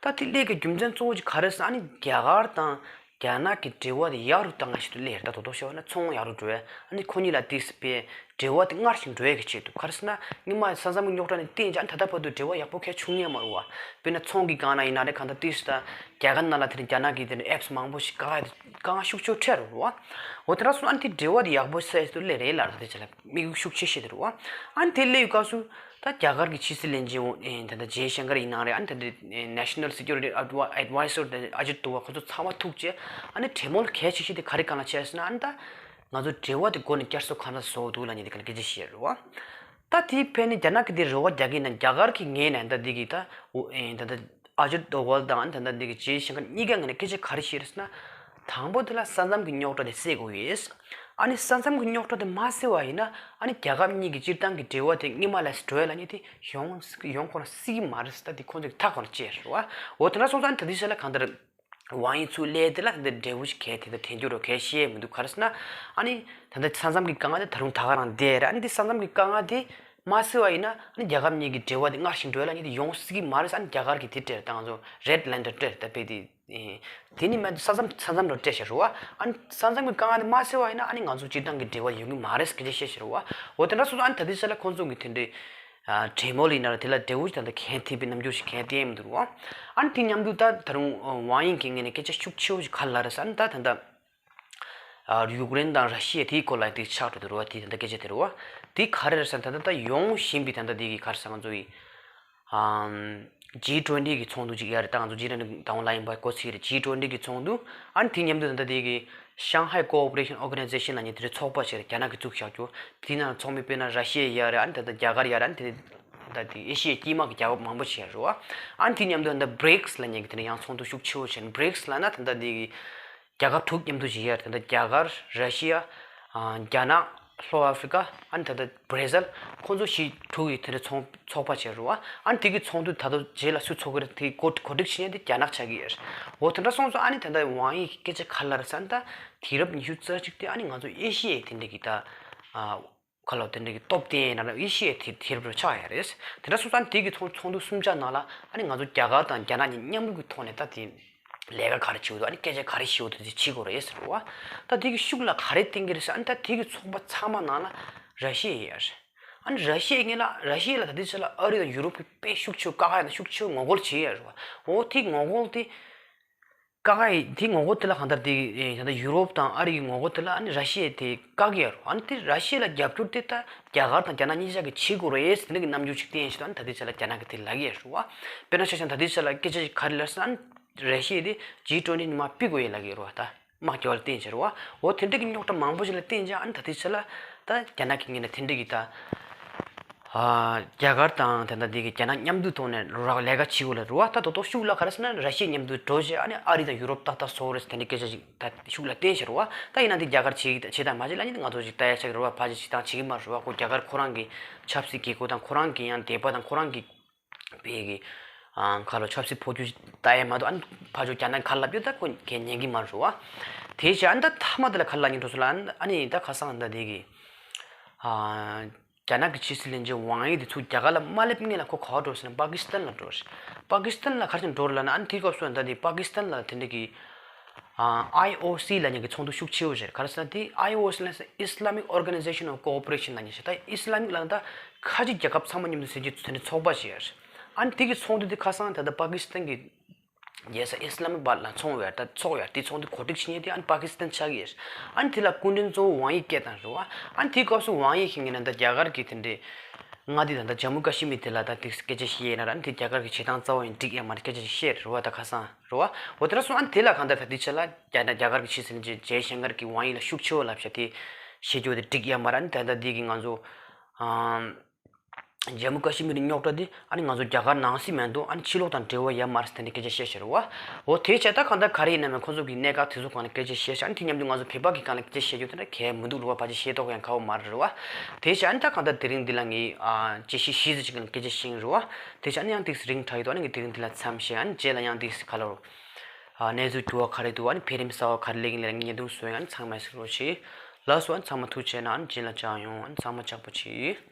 ད་དེ་སླེབས་ཀྱི་རྒྱུ་མཚན་གཙོ་བོ་ཅིག་ག་རེ་ཟེར་ཨ་ནི་རྒྱ་གར་དང་རྒྱ་ནག་གི་འབྲེལ་བ་དེ་ཡག་རུ་བཏང་ཡ་ཆེད་དུ་སླེབས་ཡ་རེད། ད་དོ་དོ་ཤོད་ན་ཚོང་ཡག་རུ་འགྲོ་ཡ་ཨ་ནི་ཁོ་གཉིས་ལ་དེ་སྤེལ་འབྲེལ་བ་དེ་སྔར་བཞིན་འགྲོ་ཡ་གི་ཆེད་དུ། ག་རེ་ཟེར་ན་སྔོན་མ་ས་མཚམས་ཀྱི་རྙོག་དྲ་ནས་བརྟེན་ཅིག་ཨ་ནི་ད་ལྟ་བར་དུ་འབྲེལ་བ་ཡག་པོ་གང་ཡང་བྱུང་ཡོད་མ་རེད་བ། དཔེར་ན་ཚོང་གི་སྒང་ན་ཡིན་ན་རེད། གང་ལྟར་དེ་ད་རྒྱ་གར་ནང་ལ་དེ་རིང་རྒྱ་ནག་གི་དེ་ཨེབ་སི་མང་པོ་ཞིག་དཀའ་ངལ་དཀའ་ངལ་ཤུགས་ཆེ་རུ་འགྲོ་བ། འོ་དེ་འདྲ་སོང་ཨ་ནི་དེ་འབྲེལ་བ་དེ་ཡག་པོ་ཟེར་དུ་སླེབས་རེད་ལབ་རེད། ད་དེ་ཆ་ལ། དམིགས་ཡུལ་ཤུགས་ཆེ་ཤོས་དེ་རེད་བ། ཨ་ནི་དེ་སླེབས་ཡོད་སྐབས་སུ་ད་རྒྱ་གར་གྱི་ཕྱི་སྲིད་བློན་ཆེན་ད་ལྟ་ཇེ་ཤང་ཀར་ཡིན་ནའང་རེད། ཨ་ནི་ད་ལྟ་National Security Advi- Advisor དེ་ཨ་ཇིད་དོ་ཝལ་ཁོ་ཚོ་ཚང་མ་ཐུག་བྱས་ཨ་ནི་གྲོས་མོལ་གལ་ཆེ་ཤོས་དེ་ག་རེ་སྒང་ལ་བྱས་ཟེར་ན་ཨ་ནི་ད་ང་ཚོ་འབྲེལ་བ་དེ་སྒོ་ནས་བསྐྱར་གསོ་གང་འདྲ་བཟོ་འདུག་ལབ་མཁན་དེ་སྒང་ལ་སྐད་ཆ་བཤད་རེད་བ། ད་དེའི་ཕན་ནི་རྒྱ་ནག་གི་དེ་རེ་བ་རྒྱག་གི་ཡིན་ན་རྒྱ་གར་གྱི་ངོས་ནས་ད་འདི་གི་ད་འོ་ཨེ་ད་ད། ཨ་ཇིད་དོ་ཝལ་དང་ད་ལྟ་འདི་གི་ཇེ་ཤང་ཀར་གཉིས་ཀ་ངོས་ནས་སྐད་ཆ་ག་རེ་བཤད་རེད་ཟེར་ན། དང་པོ་དེ་ལ་ས་མཚམས་ཀྱི་རྙོག་དྲ་དེ་སེལ་དགོས་ཡོད། ཨ་ནི་ས་མཚམས་ཀྱི་རྙོག་དྲ་དེ་མ་སེལ་བ་ཡིན་ན་ཨ་ནི་རྒྱལ་ཁབ་གཉིས་ཀྱི་སྤྱིར་བཏང་གི་འབྲེལ་བ་དེ་སྔོན་མ་ལས་འགྲོ་ཡ་ལབ་མཁན་དེ་ཡོང་ཡོང་ཁོ་ན་སྲིད་ཀྱི་མ་རེད་ཟེར། ད་དེ་ཁོང་ཚོ་གི་ཐག་ཁོ་ན་བཅད་རེད་བ། འོ་དེ་འདྲ་སོང་ཙང་ཨ་ནི་ད་ལྟའི་ཆ་ལ་གང་ལྟར་ཝང་ཡི་ཚུར་སླེབས་དེ་ལ་ད་ལྟ་འབྲས་བུ་ཞིག་གས་དེ་ད་དེ་འགྱུར་རོ་གས་ཤེས་མི་འདུག་ག་རེ་ཟེར་ན་ཨ་ནི་ད་ལྟ་ས་མཚམས་ཀྱི་དཀའ་ངལ་དེ་ད་རུང་ད་ག་རང་བསྡད་རེད། ཨ་ནི་དེ་ས་མཚམས་ཀྱི་དཀའ་ངལ་དེ། མ་སེལ་བ་ཡིན་ན་ཨ་ནི་རྒྱལ་ཁབ་གཉིས་ཀྱི་འབྲེལ་བ་དེ་སྔར་བཞིན་འགྲོ་ཡ་ལ་ནི་དེ་ཡོང་སྲིད་ཀྱི་མ་རེད། ཨ་ནི་རྒྱ་གར་གྱིས་དེ་སྤྲད་དང་ང་ཚོ་རེད་ལན་འདྲ་སྤྲད་ད་དཔེ་དེ། དེ་ནི་མ་ས་མཚམས་ས་མཚམས་འདྲ་སྤྲད་བཞག་རེད་བ། ཨ་ནི་ས་མཚམས་ཀྱི་དཀའ་ངལ་དེ་མ་སེལ་བ་ཡིན་ན་ཨ་ནི་ང་ཚོ་སྤྱིར་བཏང་གི་འབྲེལ་བ་ཡོང་གི་མ་རེད་སྐད་ཆ་བཤད་བཞག་རེད་བ། འོ་དེ་འདྲ་སོང་ཙང་ཨ་ནི་ད་ལྟའི་ཆ་ལ་ཁོང་ཚོ་གི་དེ་འདྲའི་གྲོས་མོལ་ཡིན་ན་ར་དེ་ལ་འབྲས་བུ་ཞིག་ད་ལྟ་གང་ཐེབས་པའི་རྣམ་འགྱུར་ཞིག་གང་བསྟན་མི་འདུག་རེད་བ། ཨ་ནི་དེ་མཉམ་དུ་ད་ད་རུང་ཝང་ཡིན་གྱི་ངོས་ནས་སྐད་ཆ་ཤུགས་ཆེ་བོ་ཞིག་ག་རེ་ལབ་རེད་ཟེར་ན་ད་ད་ལྟ། ཨ་ཡུཀ་རེན་དང་ར་ཤི་ཡ་དེའི་སྐོར་ལ་དེ་ཆགས་འགྲོ་དུས་རེད་བ། དེ་ད་ལྟ་སྐད་ཆ་དེ་རེད་བ། དེ་ག་རེ་རེད་ཟེར་ན་ད་ལྟ་ད་ཡོང་བཞིན་པའི་ད་ལྟ་དེ་གི་ག་རེ་ཟེར་ང་ཚོ་ཡི་ཨམ་ཇི་ཊུ་ཝེན་ཊི་གི་ཚོགས་འདུ་ཅིག་ཡོད་རེད། ད་ང་ཚོ་ཇི་ཊུ་ཝེན་ཊི་དང་པོ་ལ་ཡིན་པ་གོ་ཚིག་རེད། ཇི་ཊུ་ཝེན་ཊི་གི་ཚོགས་འདུ། ཨ་ནི་དེ་མཉམ་དུ་ད་ལྟ་དེ་གི་Shanghai Cooperation Organization ལབ་མཁན་དེ་འདྲའི་ཚོགས་པ་ཞིག་རེད། རྒྱ་ནག་གིས་བཙུགས་བཞག་རྒྱུ། དེའི་ནང་ཚོགས་མི་དཔེར་ན་ར་ཤི་ཡ་ཡོད་རེད། ཨ་ནི་ད་ལྟ་རྒྱ་གར་ཡོད་རེད། ཨ་ནི་དེ་ད་ལྟ་དེ་ཨེ་ཤི་ཡའི་དཀྱིལ་མ་གི་རྒྱལ་ཁབ་མང་པོ་ཞིག་ཡོད་རེད་བ། ཨ་ནི་དེ་མཉམ་དུ་ད་ལྟ་བྷི་རིགས་ལབ་མཁན་གྱི་དེ་འདྲ་ཡང་ཚོགས་འདུ་ཤུགས་ཆེ་བོ་བྱས་ནས། བྷི་རིགས་ལབ་ན་ད་ལྟ་དེ་གི་རྒྱལ་ཁབ་དྲུག་མཉམ་དུ་ཞིག་ཡོད་རེད། ད་ལྟ་རྒྱ་གར། ར་ཤི་ཡ། ཨ་རྒྱ་ནག། ལྷོ་ཨ་ཧྥི་རི་ཀ། ཨ་ནི་ད་ལྟ་བྷི་ར་ཟིལ། ཁོང་ཚོ་བཞི་དྲུག་གི་དེ་འདྲ་ཚོགས་ཚོགས་པ་བྱས་རེད་བ། ཨ་ནི་དེ་གི་ཚོགས་འདུ་ད་ལྟ་རྗེས་ལ་སུ་ཚོགས་ཀྱི་རེད། དེ་གོ་གོ་སྒྲིག་བྱེད་མཁན་དེ་རྒྱ་ནག་ཆགས་ཀྱི་ཡོད་རེད། འོ་དེ་འདྲ་སོང་ཙང་ཨ་ནི་ད་ལྟ་ཝང་ཡི་སྐད་ཆ་ག་རེ་ལབ་རེད་ཟེར་ན། ད་དུས་རབས་ཉི་ཤུ་རྩ་གཅིག་དེ་ཨ་ནི་ང་ཚོ་ཨེ་ཤི་ཡའི་དེ་འདྲ་གི་ད་ཨ། ཁ་ལོ་དེ་འདྲ་གི་སྟོབས་ལྡན་ཡིན་ན་ཨེ་ཤི་ཡའི་དེ་དེ་རུ་ཆགས་ཡ་རེད། དེ་འདྲ་སོང་ཙང་དེ་གི་ཚོགས་ཚོགས་འདུ་གསུམ་ཆ་ནང་ལ་ཨ་ནི་ང་ཚོ་རྒྱ་གར་དང་རྒྱ་ནག་གཉིས་མཉམ་རུབ་ཀྱི་ཐོག་ནས་ད་དེ་ལས་ཀ་ག་རེ་བྱེད་འདུག་ཨ་ནི་སྐད་ཆ་ག་རེ་བཤད་འདུག་དེ་བྱེད་དགོས་རེད་ཟེར་བ། ད་དེ་གི་ཤུགས་ལ་ག་རེ་བསྟན་གྱི་རེད་ཟེར། ཨ་ནི་ད་དེ་གི་ཚོགས་པ་ཚང་མ་ནང་ལ་ར་ཤི་ཡ་ཡོད་རེད། ཨ་ནི་ར་ཤི་ཡའི་ངོས་ལ་ར་ཤི་ཡ་ལ་ད་ལྟའི་ཆ་ལ་ཨ་རི་དང་ཡུ་རོབ་ཀྱིས་དཔེ་ཤུགས་ཆེ་བོ་དཀའ་ཁག་ཡིན་ན་ཤུགས་ཆེ་བོ་ངོ་རྒོལ་བྱེད་ཡ་རེད་བ། འོ་དེ་ངོ་རྒོལ་དེ། དཀའ་ཁག་ཡིན་དེ་ངོ་རྒོལ་དེ་ལ་གང་ལྟར་དེ་ད་ལྟ་ཡུ་རོབ་དང་ཨ་རི་གི་ངོ་རྒོལ་དེ་ལ་ཨ་ནི་ར་ཤི་ཡས་དེ་བཀག་གི་ཡོད་རེད། ཨ་ནི་དེ་ར་ཤི་ཡ་ལ་རྒྱབ་སྐྱོར་དེ་ད་རྒྱ་གར་དང་རྒྱ་ནག་གཉིས་ཆ་གིས་བྱེད་དགོས་རེད་ཟེར་ནས་ཀྱི་རྣམ་འགྱུར་ཅིག་བསྟན་ཞིག་ད་ནི་ད་ལྟའི་ཆ་ལ་རྒྱ་ནག་གིས་དེ་ལབ་ཀྱི་ཡོད་རེད་བ། དཔེར་ན་ཆ་བཞག་ན་ད་ལྟའི་ཆ་ལ་སྐད་ཆ་ཞིག་ག་རེ་ལབ་ཟེར་ན། ཨ་ནི་ར་ཤི་ཡས་དེ་ཇི་ཊུ་ཝེན་ཊི་ནས་མར་ཕུད་དགོས་ཡས་ལབ་ཀྱི་ཡོད་རེད་བ། ད་དམག་རྒྱག་པ་ལ་བརྟེན་བྱས་རེད་བ། འོ་དེ་འདྲ་གི་རྙོག་དྲ་མང་པོ་ཞིག་ལ་བརྟེན་བྱས་ཨ་ནི་ད་ལྟའི་ཆ་ལ་ད་རྒྱ་ནག་གི་ངོས་ནས་དེ་འདྲ་གི་ད་ ཨ། རྒྱ་གར་དང་དེ་འདྲ་དེ་གི་རྒྱ་ནག་མཉམ་དུ་ཐོག་ནས་རོགས་ལས་ཀ་བྱེད་དགོས་ལ་རུ་བ། ད་དོ་དོ་ཤུགས་ལ་ག་རེ་ཟེར་ན་ར་ཤི་ཡ་མཉམ་དུ་འགྲོ་བྱས། ཨ་ནི་ཨ་རི་དང་ཡུ་རོབ་ཏག་ཏག་བཟོ་རེད་ཟེར། དེ་འདྲ་སྐད་ཆ་ཞིག་ད་ཤུགས་ལ་བསྟན་ཤག་རུ་བ། ད་ཡིན་ན་དེ་རྒྱ་གར་བྱེད་ཀྱི་བྱེད་དང་མ་བྱེད་ལ་ནི་ང་ཚོ་ཞིག་ལྟ་ཡ་ཆགས་རུ་བ། ཕལ་ཆེར་བྱེད་དང་བྱེད་ཀྱི་མ་རུ་བ། ཁོ་རྒྱ་གར་ཁོ་རང་གི་ཆབ་སྲིད་དགོས་མཁོ་དང་ཁོ་རང་གི་ཡང་དད་པ་དང་ཁོ་རང་གི་བོད་ཀྱི་ཨ་ཁ་ལོ་ཆབ་སྲིད་འཕོ་འགྱུར་ལྟ་ཡ་མ་གཏོགས། ཨ་ནི་ཕར་ཕྱོགས་རྒྱ་ནག་ག་ལབ་རྒྱུ་ད་ཁོ་གས་ཉན་གྱི་མ་རེད་བ། དེ་བྱས་ཨ་ནི་ད་མཐའ་མ་དེ་ལ་ག་ལབ་སྙིང་འདོད་སོང་ལབ་ན། ཨ་ནི་ད་ཁ་སང་ད་དེ་གི་ཨ་རྒྱ་ནག་གི་ཕྱི་སྲིད་བློན་ཆེན་ཝང་ཡི་དེ་ཚུར་རྒྱ་གར་ལ་མ་སླེབས་སྔོན་ལ་ཁོ་ག་པར་འགྲོ་ཟེར་ན་པ་ཀི་སི་ཐན་ལ་འགྲོ་རེད། པ་ཀི་སི་ཐན་ལ་ག་རེ་བྱས་འགྲོ་རེད་ལབ་ན། ཨ་ནི་དེའི་སྐབས་སུ་ད་དེ་པ་ཀི་སི་ཐན་ལ་དེ་འདྲ་གི་ཨ་ཨའི་ཨོ་སི་ལབ་མཁན་གྱི་ཚོགས་འདུ་ཤུགས་ཆེ་བོ་རེད། ག་རེ་ཟེར་ན་དེ་ཨའི་ཨོ་སི་ལབ་ན་Islamic Organization of Cooperation ལབ་མཁན་ཞིག་ད་ཨི་སི་ལམ་ལབ་ན་ད་ཁ་ཆེ་རྒྱལ་ཁབ་ཚང་མ་མཉམ་དུ་ཟེར་གྱི་དེ་འདྲ་ཚོགས་པ་ཞིག་རེད། ཨ་ནི་དེ་གི་ཚོགས་འདུ་དེ་ཁ་སང་ད་ལྟ་པ་ཀི་སི་ཐན་གྱི་རྒྱལ་ས་ཨི་སི་ལམ་བྷད་ལ་ཚོགས་ཡོད་ད། ཚོགས་ཡོད་དེ་ཚོགས་འདུ་གོ་སྒྲིག་བྱེད་མཁན་དེ་ཨ་ནི་པ་ཀི་སི་ཐན་ཆགས་ཀྱི་རེད། ཨ་ནི་དེ་ལ་སྐུ་མགྲོན་གཙོ་བོ་ཝང་ཡི་སྐད་བཏང་རེད་བ། ཨ་ནི་དེའི་སྐབས་སུ་ཝང་ཡི་གིས་ངས་ན་ད་རྒྱ་གར་གྱི་དེ་འདྲའི་མངའ་སྡེ་ད་ལྟ་ཇམ་མུ་ཀ་ཤི་མིར་དེ་ལ་ད་དེ་སྐད་ཆ་བཤད་ཡིན་ན་ར། ཨ་ནི་དེ་རྒྱ་གར་གྱི་བྱེད་སྟངས་རྩ་བ་ཡིན་འགྲིག་ཡ་མ་རེད་སྐད་ཆ་ཞིག་བཤད་རེད་བ། ད་ཁ་སང་རེད་བ། འོ་དེ་འདྲ་སོང་། ཨ་ནི་དེ་ལ་གང་ལྟར་ད་དེ་ཆ་ལ་རྒྱ་ནག་རྒྱ་གར་གྱི་ཕྱི་སྲིད་བློན་ཆེན་ཇེ་ཤང་ཀར་གྱིས་ཝང་ཡི་ལ་ཤུགས་ཆེ་བོ་ལབ་ཤག་དེ་བཤད་རྒྱུ་དེ་འགྲིག་ཡ་མ་རེད། ཨ་ནི་ད་ལྟ་དེ་གི་ང་ཚོ་ཨམ། ཇམ་མུ་ཀ་ཤི་མིར་རྙོག་དྲ་དེ་ཨ་ནི་ང་ཚོ་རྒྱ་གར་ནང་སྲིད་མ་གཏོགས་ཨ་ནི་ཕྱི་ལོགས་དང་འབྲེལ་བ་ཡོད་མ་རེད་ཟེར་ནས་སྐད་ཆ་བཤད་ཤག་རེད་བ། འོ་དེ་བྱས་ད་གང་ལྟར་ག་རེ་ཡིན་ན་མིན་ཁོང་ཚོ་གི་གནད་འགག་དེ་ཚོ་སྒང་ལ་སྐད་ཆ་བཤད་ཤག་ཨ་ནི་དེ་མཉམ་དུ་ང་ཚོ་བོད་པ་གི་སྒང་ལ་སྐད་ཆ་བཤད་རྒྱུ་དེ་འདྲ་གལ་མི་འདུག་རེད་བ། ཕལ་ཆེར་བཤད་མདོག་ཡང་ཁ་བོ་མ་རེད་བ། དེ་བྱས་ཨ་ནི་ད་གང་ལྟར་དེ་རིང་འདི་ལ་ངས་ཨ་དཔྱད་གཞི་བཞི་ཙམ་ཅིག་གི་སྐད་ཆ་བཤད་རེད་བ། དེ་བྱས་ཨ་ནི་ཡང་ཏོག་ཙམ་རིང་དྲགས་ཡོད་དོ། ཨ་ནི་ངས་དེ་རིང་འདི་ལ་མཚམས་བཞག་ཨ་ནི་རྗེས་ལ་ཡང་ཏོག་ཙམ་ག་ལ་རུ་ཨ་གནས་ཚུལ་འགྱུར་བ་ག་རེ་འདུག་ཨ་ནི་འཕེལ་རིམ་གསར་བ་ག་རེ་སླེབས་ཀྱི་ཡིན་ལབ་ངས་བརྙན་ཐུང་བཟོས་ཡིན། ཨ་ནི་ཚང་མས་གཟིགས་རོགས་བྱེད། ལགས་སོ། ཨ་ནི་ཚང་མ་ཐུགས་རྗེ་གནང་། ཨ་ནི་རྗེས་ལ་མཇལ་ཡོང་། ཨ་ནི་ཚང་མ་ལྕགས་པོ་བྱེད།